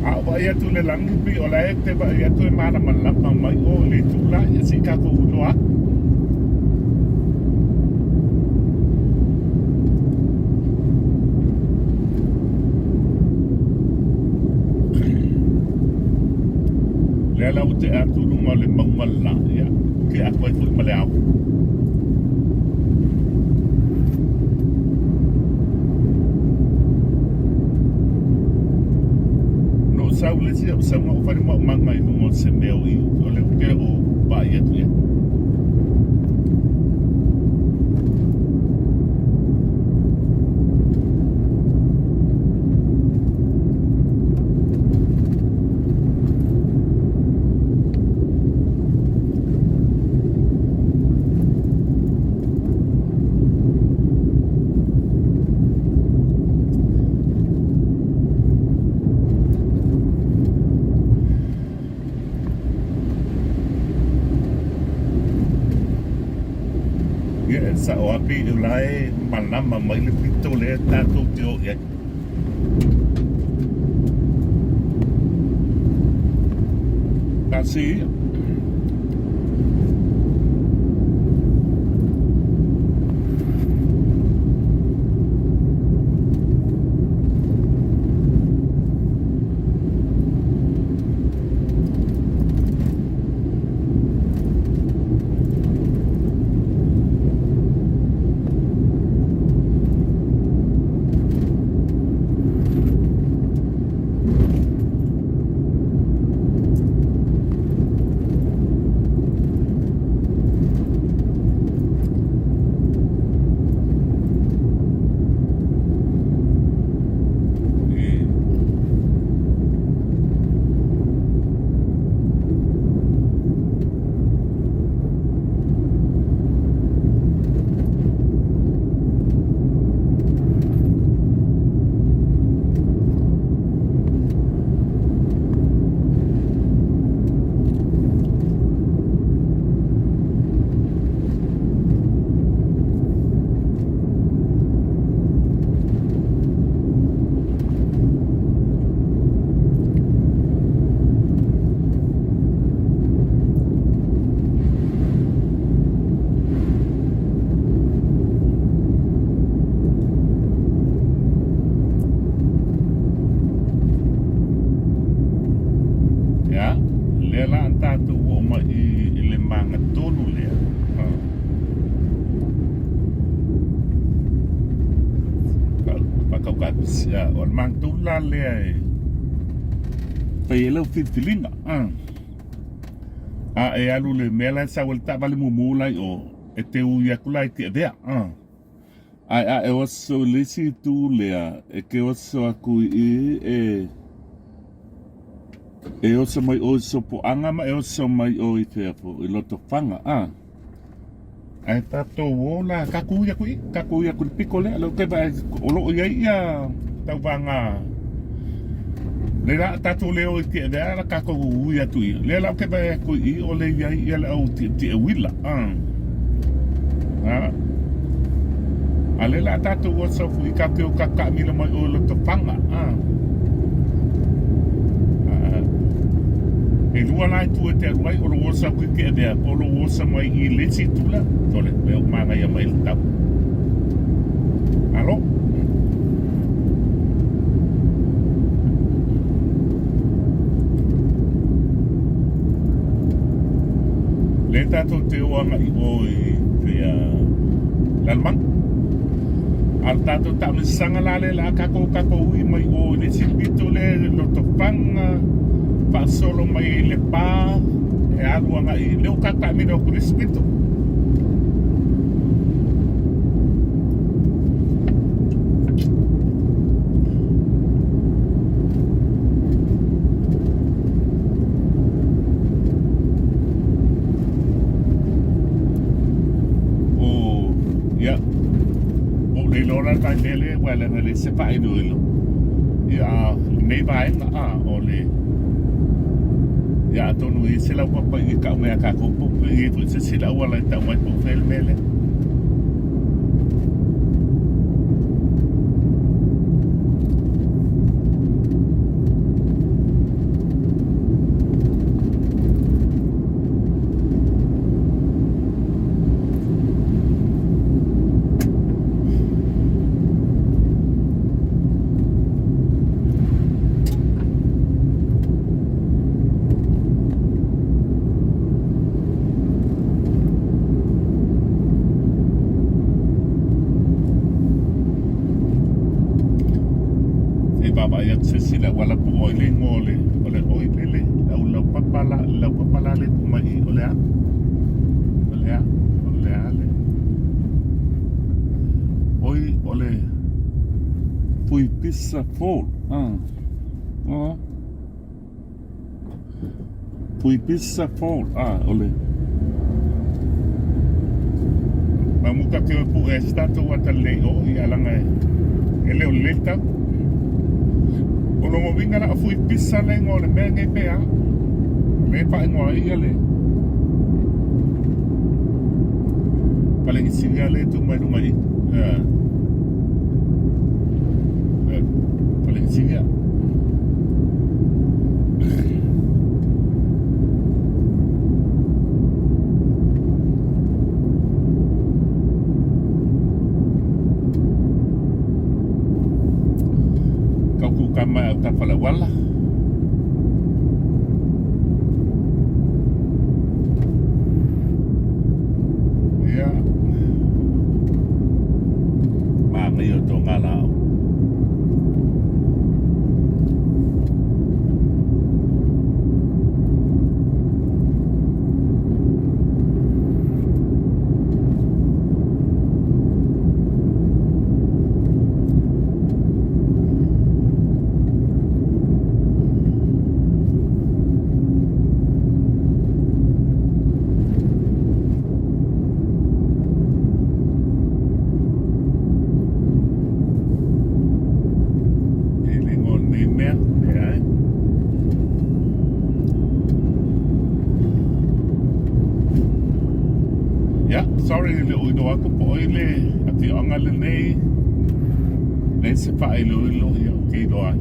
A ou vaai atu i le lagi pei o la e te vaai atu e malamalama mai o i le itu la, ia se i tatou iloa atu. Lea la ua tea atu i luga o le mauga le la, ia, tea atu ai foi ma le ao. Na ou sau le isi au sauga ou fale ma ou maga i luga o se mea o i o le te o vaai atu ia. Ia, e sao lava pei o la e malama mai le pito lea tatou te o i ai. Tasi ia. kapisi a o le matou la lea e fai ai lau filifiliga a e alu i le mea la e sau ai le taavale mumu la i o e te ui atu la i Tiavea ae a e oso i le isi itu lea e te oso atu i i e e oso mai ʻoe i Sopoaga ma e oso mai ʻoe i fea foi i Lotofaga a. Ae tatou o la, tatou ui atu i i, tatou ui atu i le pito lea, lea ou te vaai o lo o i ai ia tauvaga le la tatou le o i Tiavea la tatou ui atu i i. Lea la ou te vaai atu i i o le i ai ia le au tietie uila. A. A lea la tatou oso atu i tatou o tatou taamilo mai o i Lotofaga. A. E lua la itu e te alu ai, o lou oso atu i Tiavea po o lou oso mai i le isi itu la. Sole, lea ua manaia mai le tau. Alo. Lea tatou te o agai o i te Lalomanu. A o le tatou taamilosaga la lea o le a tatou tatou ui mai o i le isi pito lea i Lotofaga, faasolo mai ai i Lepa, e alu agai i lea ua tatou taamilo atu i le isi pito. O, ia, ua ou le iloa la le vaimea lea aua leaga e leai se faailoilo. Ia, a o lenei vaega, a, o le, ia atonu e i ai se laupapa i tau mai a tatou po o i ai foi se isi auala e tau mai po o fea le mea lea. Se i vaavaai atu se isi i le auala po o ai le igoa o le o le oi lele lau laupapa la laupapa la le tuu mai i o le a? O le a? O le a le Oi o le Fuipisa Fall. Ah. Oh. Fuipisa Fall. Ah, o le Mamuka te o pu e se tatou ata lelei o i alanga e e le o lelei le tau. O lona uiga la o Fuipisa le igoa o le mea nei pe a. Le faaigoa ai ia le Pale isilia le tu mai lunga i. Pale isilia. Kau ku kama au tafala wala. Ia. Māngai o tō ngā lao. E le ingoa o lenei mea, leai. Ia, sorry le ʻoiloa atu po o ai le afioaga lenei, leai se faailoilo ia ou te iloa ai.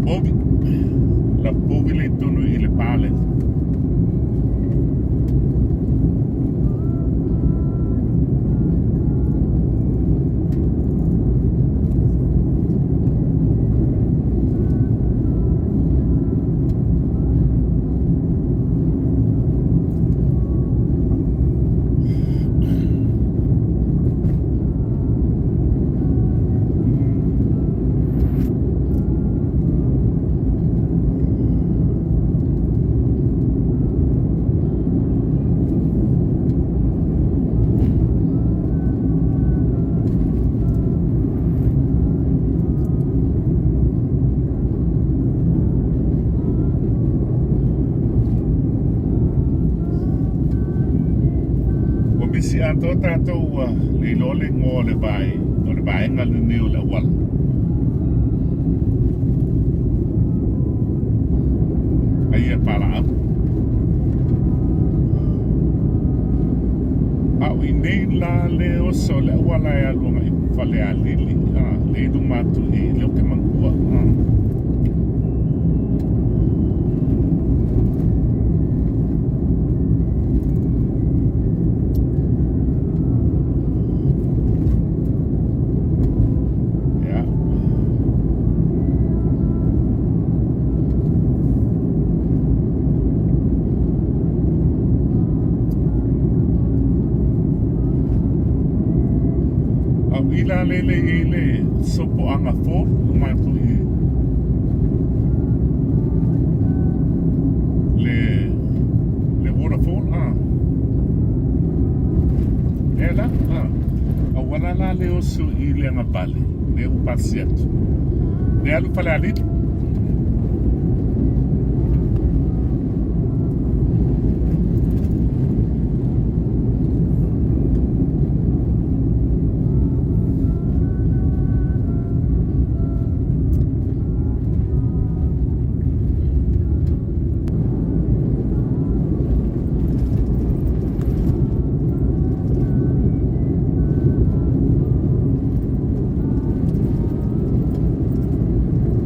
Povi. La povi le tonu i le pale. si atoa tatou ua le iloa le igoa o le vae o le vaega lenei o le auala. Aia palaau. A o i nei la le oso o le auala e alu agai i Falealili, a, le i luma atu i le ou te manatua. A. Ia. A o i la lele i ai le sopoaga fou luma atu i le le waterfall a e la a auala la le oso i le agavale le ua pasi atu le alu Falealili.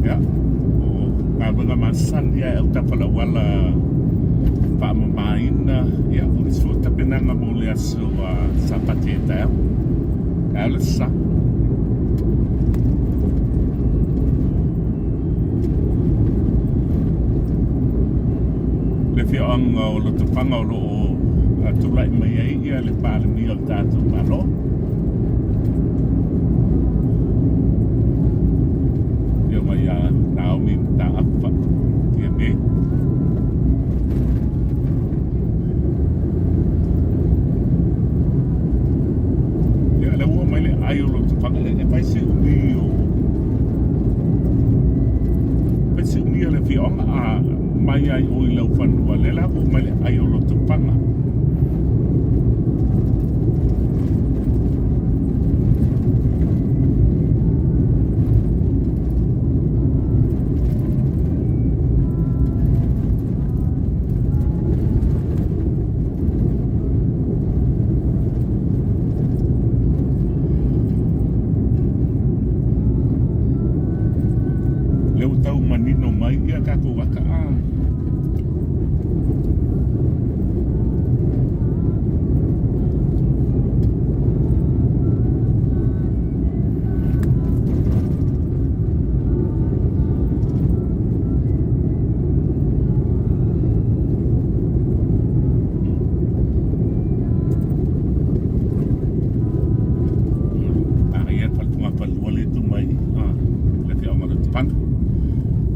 Ia, o galuega masani lava e autafalauala faamamaina, ia, o le isi foi tapenaga mo le aso Sapati e taeao. Taeao le sa. Le afioaga o Lotofaga o lo o tulai mai ai ia le Palemia o le tatou Malo. Afioga ia Naomi Mataafa Fiame. Ia, lea ua mai le ai o Lotofaga, e fai si umi o fai si umi o le afioaga a mai ai o i Laufanua, lea la ua mai le ai o Lotofaga. Lea ua tau manino mai ia tatou ata a. Manaia le faletuga falua le tu mai le afioaga o Lotofaga.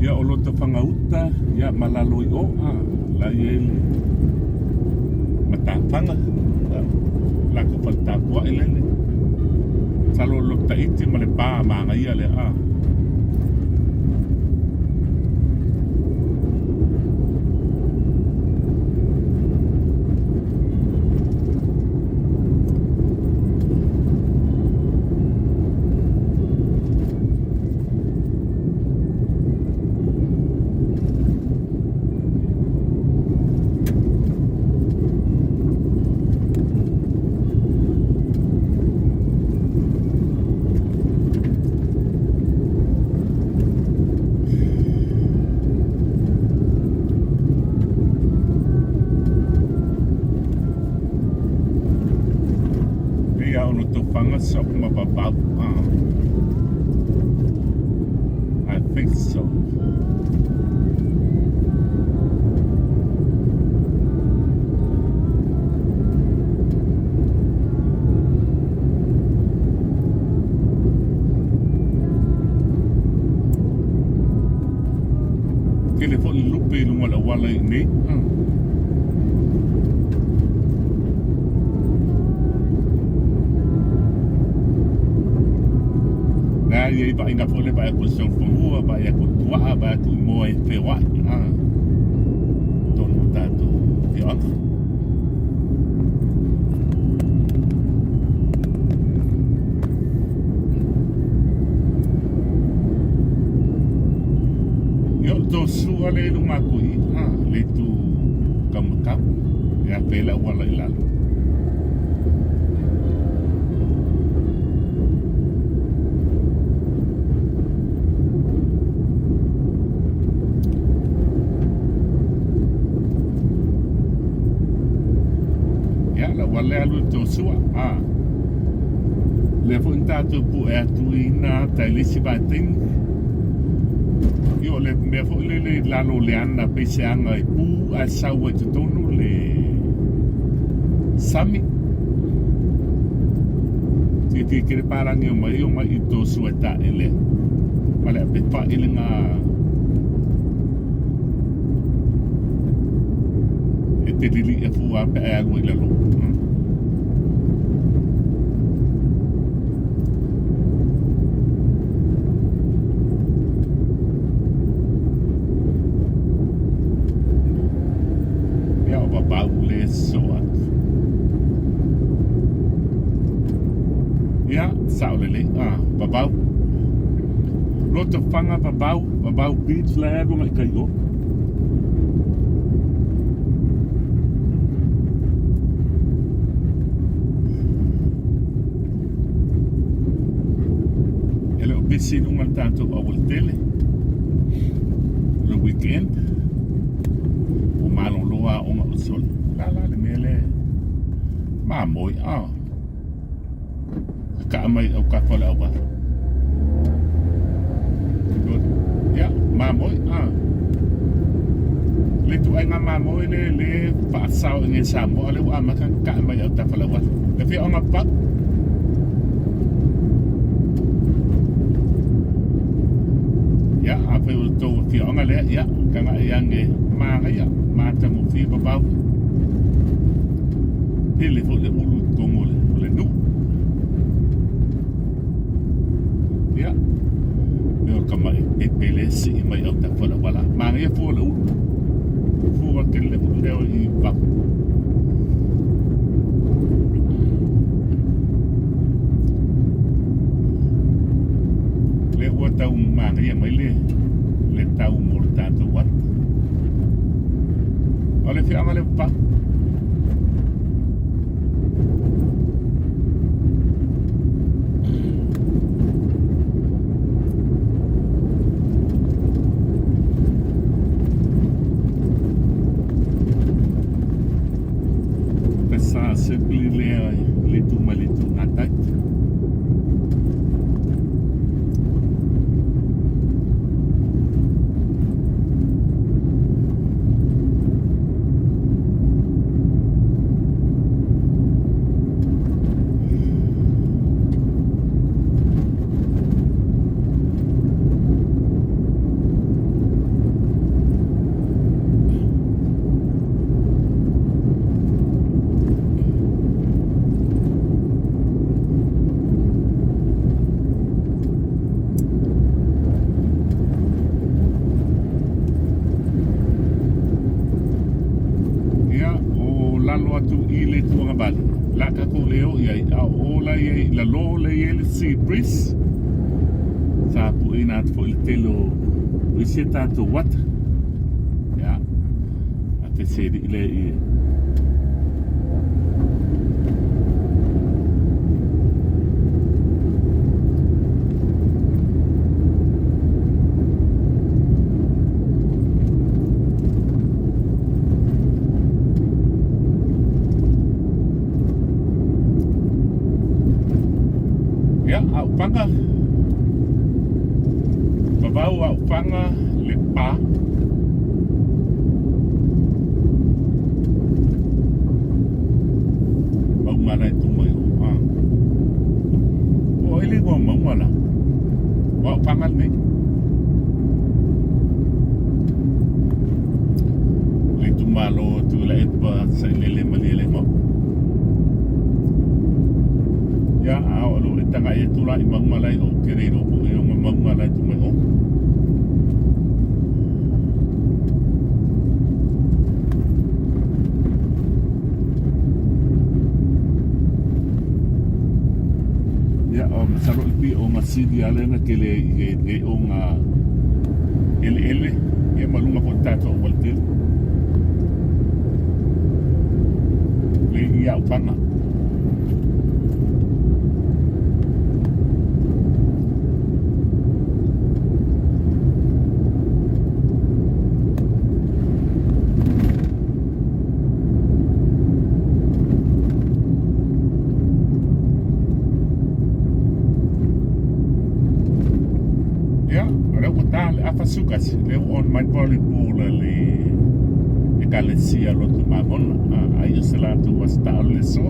Ia o Lotofaga uta ia ma lalo i o la e i ai le matafaga latou fale tapuai lele. Masalo o Loto Taiti ma Lepa manaia lea. Pei a ono tofanga sa kuma papau. Ah. I think so. Tele foi le lupe i luga o le auala i inei. Na ia i vaaiga foi le vaai atu i Solofanua, vaai atu i Puaa, vaai atu i moa e feoai. Tonu o tatou afioaga. auala i luga atu i i, le itu taumatau, e afe ai le auala i lalo. Ia, le auala lea e alu i Tosua, a. Lea foi na tatou pue atu i ina ata i le isi vaitaimi. Ia, o le mea foi lele i lalo o le ana, pei se ana e pu ae sau ai i totonu le sami. Fiafia tele palagi o mai o mai i Tosua e taele ai. Ma le ape fa'i lena e te liliʻi fua pe a e alu ai i lalo. Ia o vavau le so atu. Ia, sao lelei. Ah, vavau. Lotofaga vavau, vavau beach la e alu agai kai o. E le o busy i luga le tatou aualatele le weekend ua malolo aoga o soli la la le mea lea mamoe ah kaa mai autafa o le auala. Good. Ia, mamoe. Ah. Le ituaiga mamoe le le faasao i nei Samoa le ua amata ona kaa mai autafa o le auala. Le afioaga pau. Ia, afai o le tou afioaga lea, ia, tagai ane manaia, matagofie vavau. Tele foi le ulu i totonu o le nuu. Ia, mea o tamai pepe le sii mai autafa o le auala. Manaia fua o le ulu. Fua tele le ulu lea i Vavau. Lea ua tau manaia mai le le tau mo le tatou ata. O le afioaga lea o Vavau. Sa simply lea le tu mai le tu gatai. Ia, o lalo atu i le tuagavale, la tatou le oo i ai, a o la i ai, lalo la i ai le sea breeze, sa pueina atu foi le tele o isi a tatou ata. Ia, a te seli'i lea i Ia, Aufaga, Vavau Aufaga, Lepa. Mauga la e tu mai o. Ah. O ai le igoa mauga la? O Aufaga lenei. Le itumalo o Tuilaepa Sailele Malielegaoi. Ia, a o lo e tagai atu la i mauga la i o, ke le iloa po o i o mauga la e tu mai o. Ia, o masalo i pi o nga sili ale na tele i e o nga eleele. Ia ma luga foi tatou auala tele. Le i au fanga. Ia, o lea ua ta le afa sukasi, lea ua on mai volleyball a le ekalesia Lotu Mamona. Ai o se latou aso taalo le aso.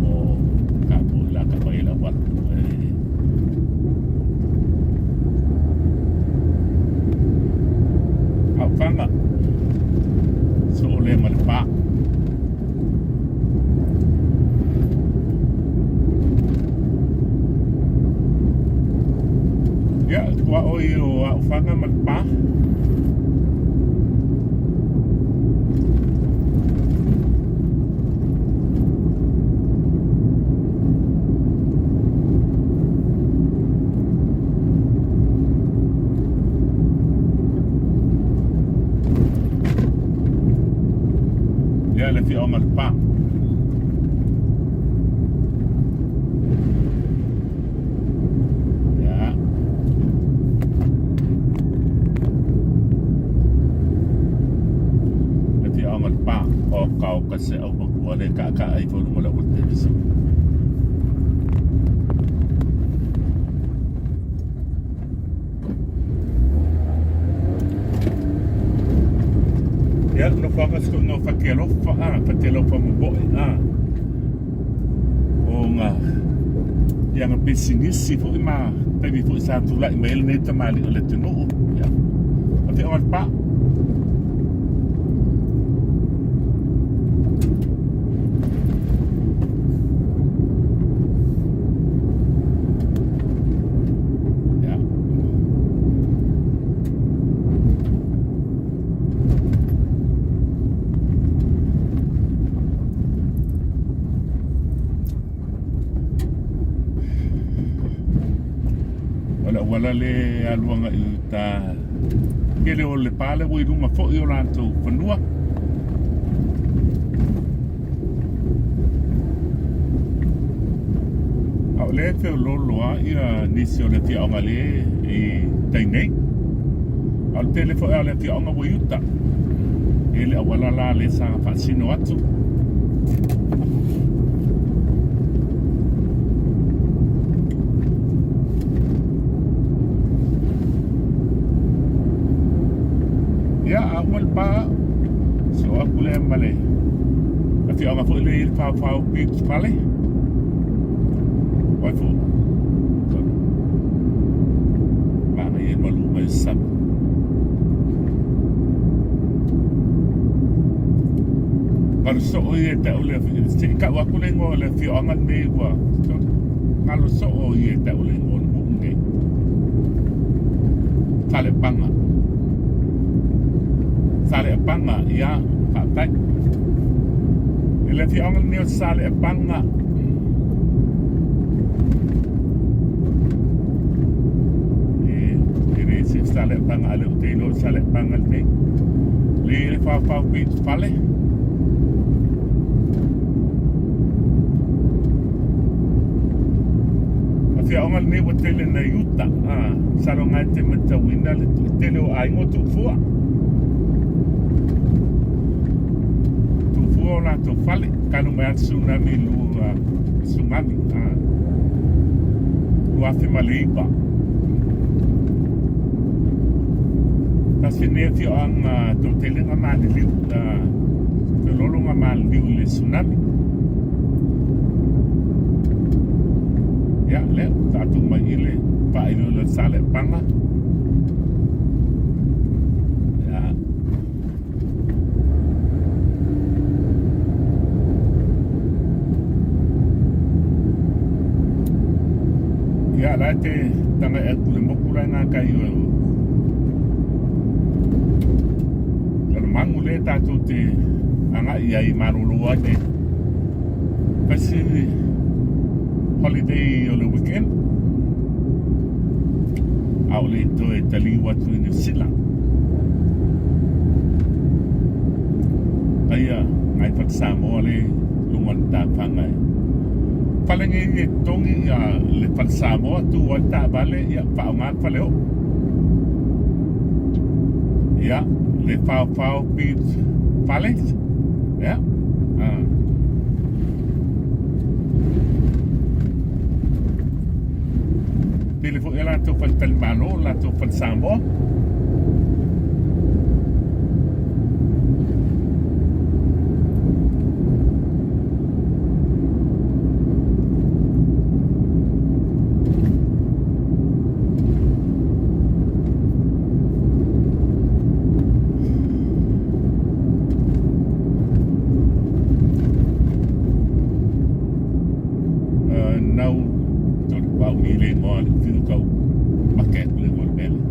O ka po i la ka mai la wala. Aofaga soo le ma le pa. Ia, tuaoi o Aofaga ma le pa. Ia le fia ma le pa. Ia. Le fia ma le pa. O kau ka se au matua le ka ka ai fo lunga le ua te Ia, no whakasiko no whakealofa, a, whakealofa mo boe, a. O ngā, ia ngā pisinisi foi ma taimi foi sa tula'i mai ai lenei tamalii o le atunuu. Ia, o te oa pa. Ia. O le auala le aluaga i uta tele o le pale ua i luga foi o latou fanua. A o lea e feoloolo lava ia nisi o le afioaga le i tai nei. A o le tele foi o le afioaga ua i uta. E le auala la le sa faasino atu. Ia, a uma le pa, so aku lea ma le afioaga foi lea i le Whawhao Beach Fale. Wai fo. Manaia e malu mai sami. Ngalo soo ia te au le se i kau aku le ingoa o le afioaga lenei ua ngalo soo ia te au le ingoa o le nuu lenei. Salepaga. Salepaga, ia, faafetai. I le afioaga lenei o Salepaga. E le se Salepaga a le o te iloa Salepaga lenei. Le le whawhau pei fale. Afioaga lenei ua tele na i uta. Masalo ngai te matauina le tele o aiga o tuufua. Tuufua o latou fale. Talu mai lava tsunami lua tsunami. 2009. Tasi lenei afioaga toatele na maliliu. Feoloolo na maliliu i le tsunami. Ia, lea, tatou mai i le faailoilo o Salepaga. Ia. Ia, la te tanga e atu le moku la ngā kai o Lalomanu le tatou te agai ai malolo ai nei. Kasi Holiday o le weekend a o le i toe taliu atu i Niu Sila. Aia ngai fale Samoa le luga o le tafaga e fale nei e totogi ia le fale Samoa tu ai le taavale ia faaaoga le faleoo. Ia le Faofao Beach Palace ia. Tele foi a latou faletalimalo, latou fale Samoa. Nau tolu pau i le igoa le fiu tau make atu le igoa o le mea lea.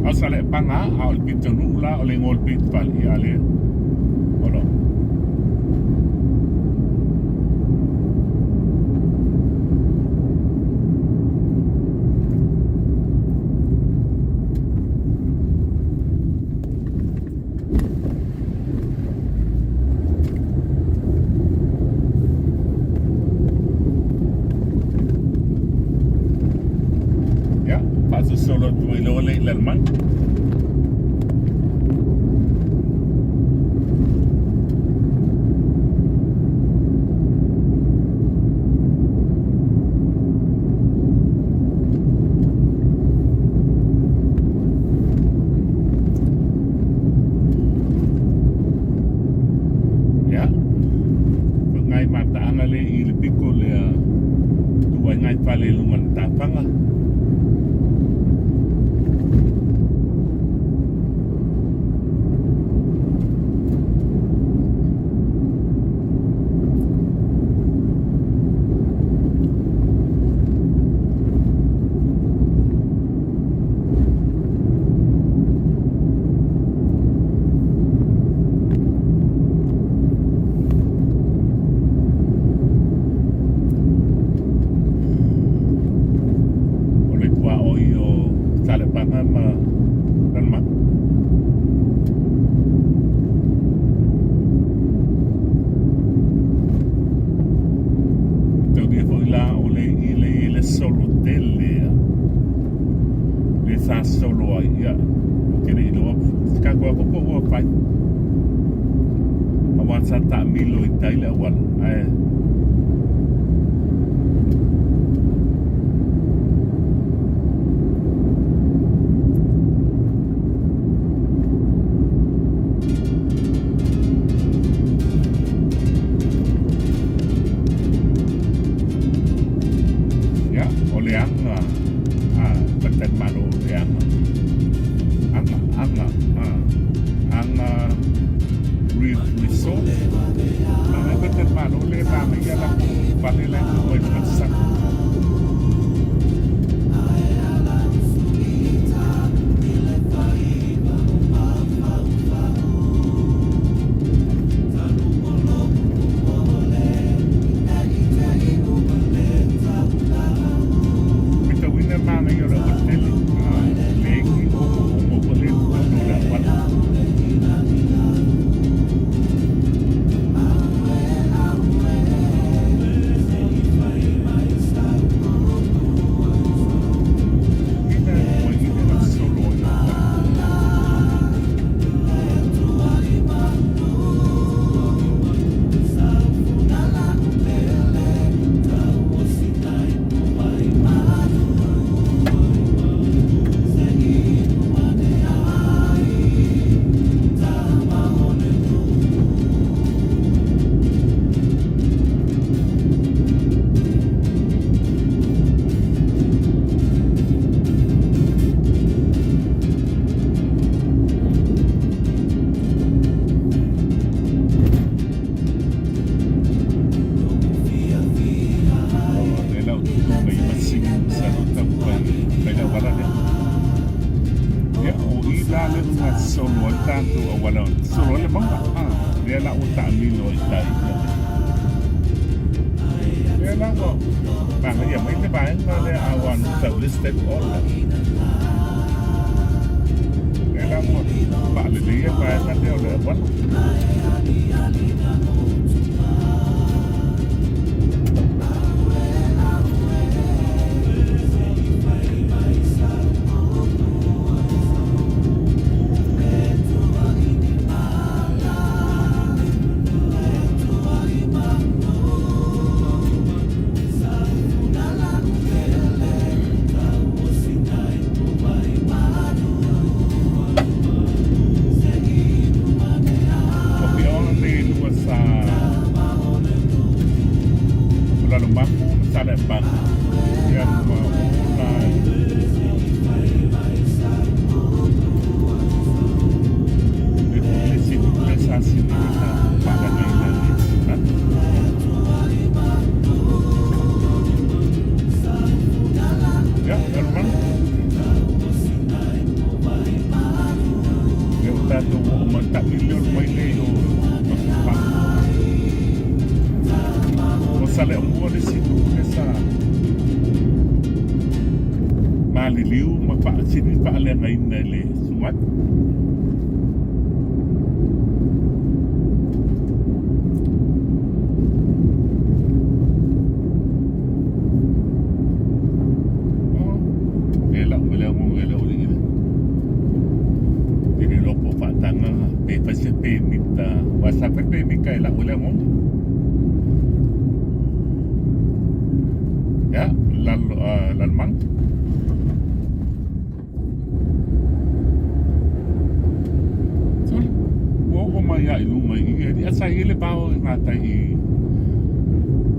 A o Saleapaga a o le pitonuu la o le igoa o le pitofale ia le o lo Ia, faasosolo atu ai loa le i lalo mai. Ia, ngai mataaga le i le pito lea tu ai ngai fale i luga o le tafaga. O le tuaoi o Salepaga ma Lalomanu. Taulia foi la o le i le i le solo tele a. Le sa solo ai ia. Ou te le iloa ka koa ko po ua fai. Aua sa taamilo i tai le auala ae Ia, o le aga a Faletalimalo o le aga. Aga, aga, a, aga Reef Resort. Aga Faletalimalo le manaia latou fale la e tu ai i luga o le sami. Matauina e manaia o le aualatele, le ki omoomo foi lea i totonu o le auala. Ina ua ina na solo ai le auala. O lea la ou tutu mai i masini masalo taumafai e fai le auala lea. Ia, o i la lea ua solo ai le tatou auala, solo ai le mauga. Lea la ua taamilo ai tai ia. la ua magaia mai le vaega lea a ua na tau listed order. Lea la ua faaleleia le vaega lea o le auala. O Fiona nei lua sa o Lalomanu ma Saleapaga ia ma ona E foi le isi nuu lea sa sili ona faalagaina i le manatu. Ia, Lalomanu. Lea ua tatou oo mai, taamilo mai lea i o Matupanu. O Saleaaumua le isi nuu lea sa maliliu ma faasili faaleagaina i le suai. E lau me lea ngongo e lau li ile. Te le lopo whaatanga pe whaise pe mita. Wa sa pe pe mika e lau lea ngongo. Ya, lal, lalmang. Sole, ua oo mai lava i luga i i, e sa i ai le vao i gatai i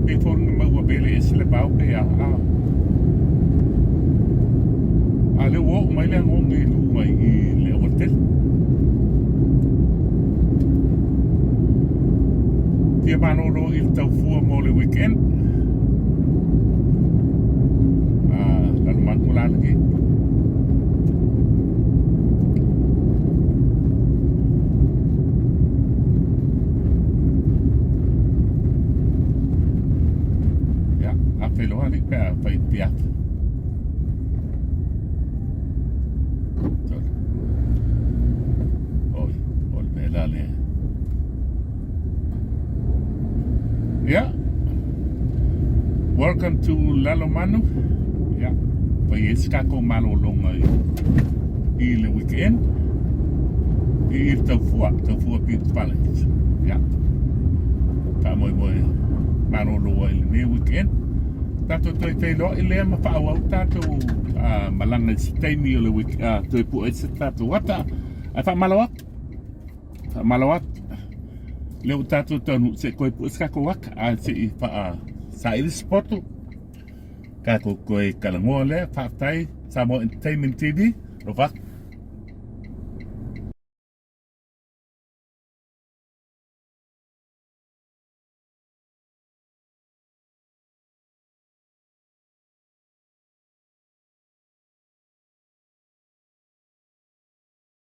pe foliga mai ua vele ese le vao pe a a. A lea ua oo mai le agoga i luga i i le aualatele. Fia malolo i le taufua mo le weekend. Ah, Lalomanu la lenei. Ia, a feiloa alii pe a fai tiafi. Oi, o le mea la lea. Yeah. Welcome to Lalomanu. Yeah. Fai e se tatou malologa i, i le weekend. I le taufua, taufua Beach Palace. Yeah. Faamoemoe malolo ai lenei weekend. Tatou toe feiloai lea ma faaauau tatou uh, malaga i se taimi o le week, uh, toe pue ai se tatou ata. Ae faamalo atu. Faamalo atu. Lea ua tatou taunuu se i toe pue se tatou ata ae se i faa saili se poto. Tatou toe talanoa lea. Faafetai Samoa Entertainment TV. Alofa atu.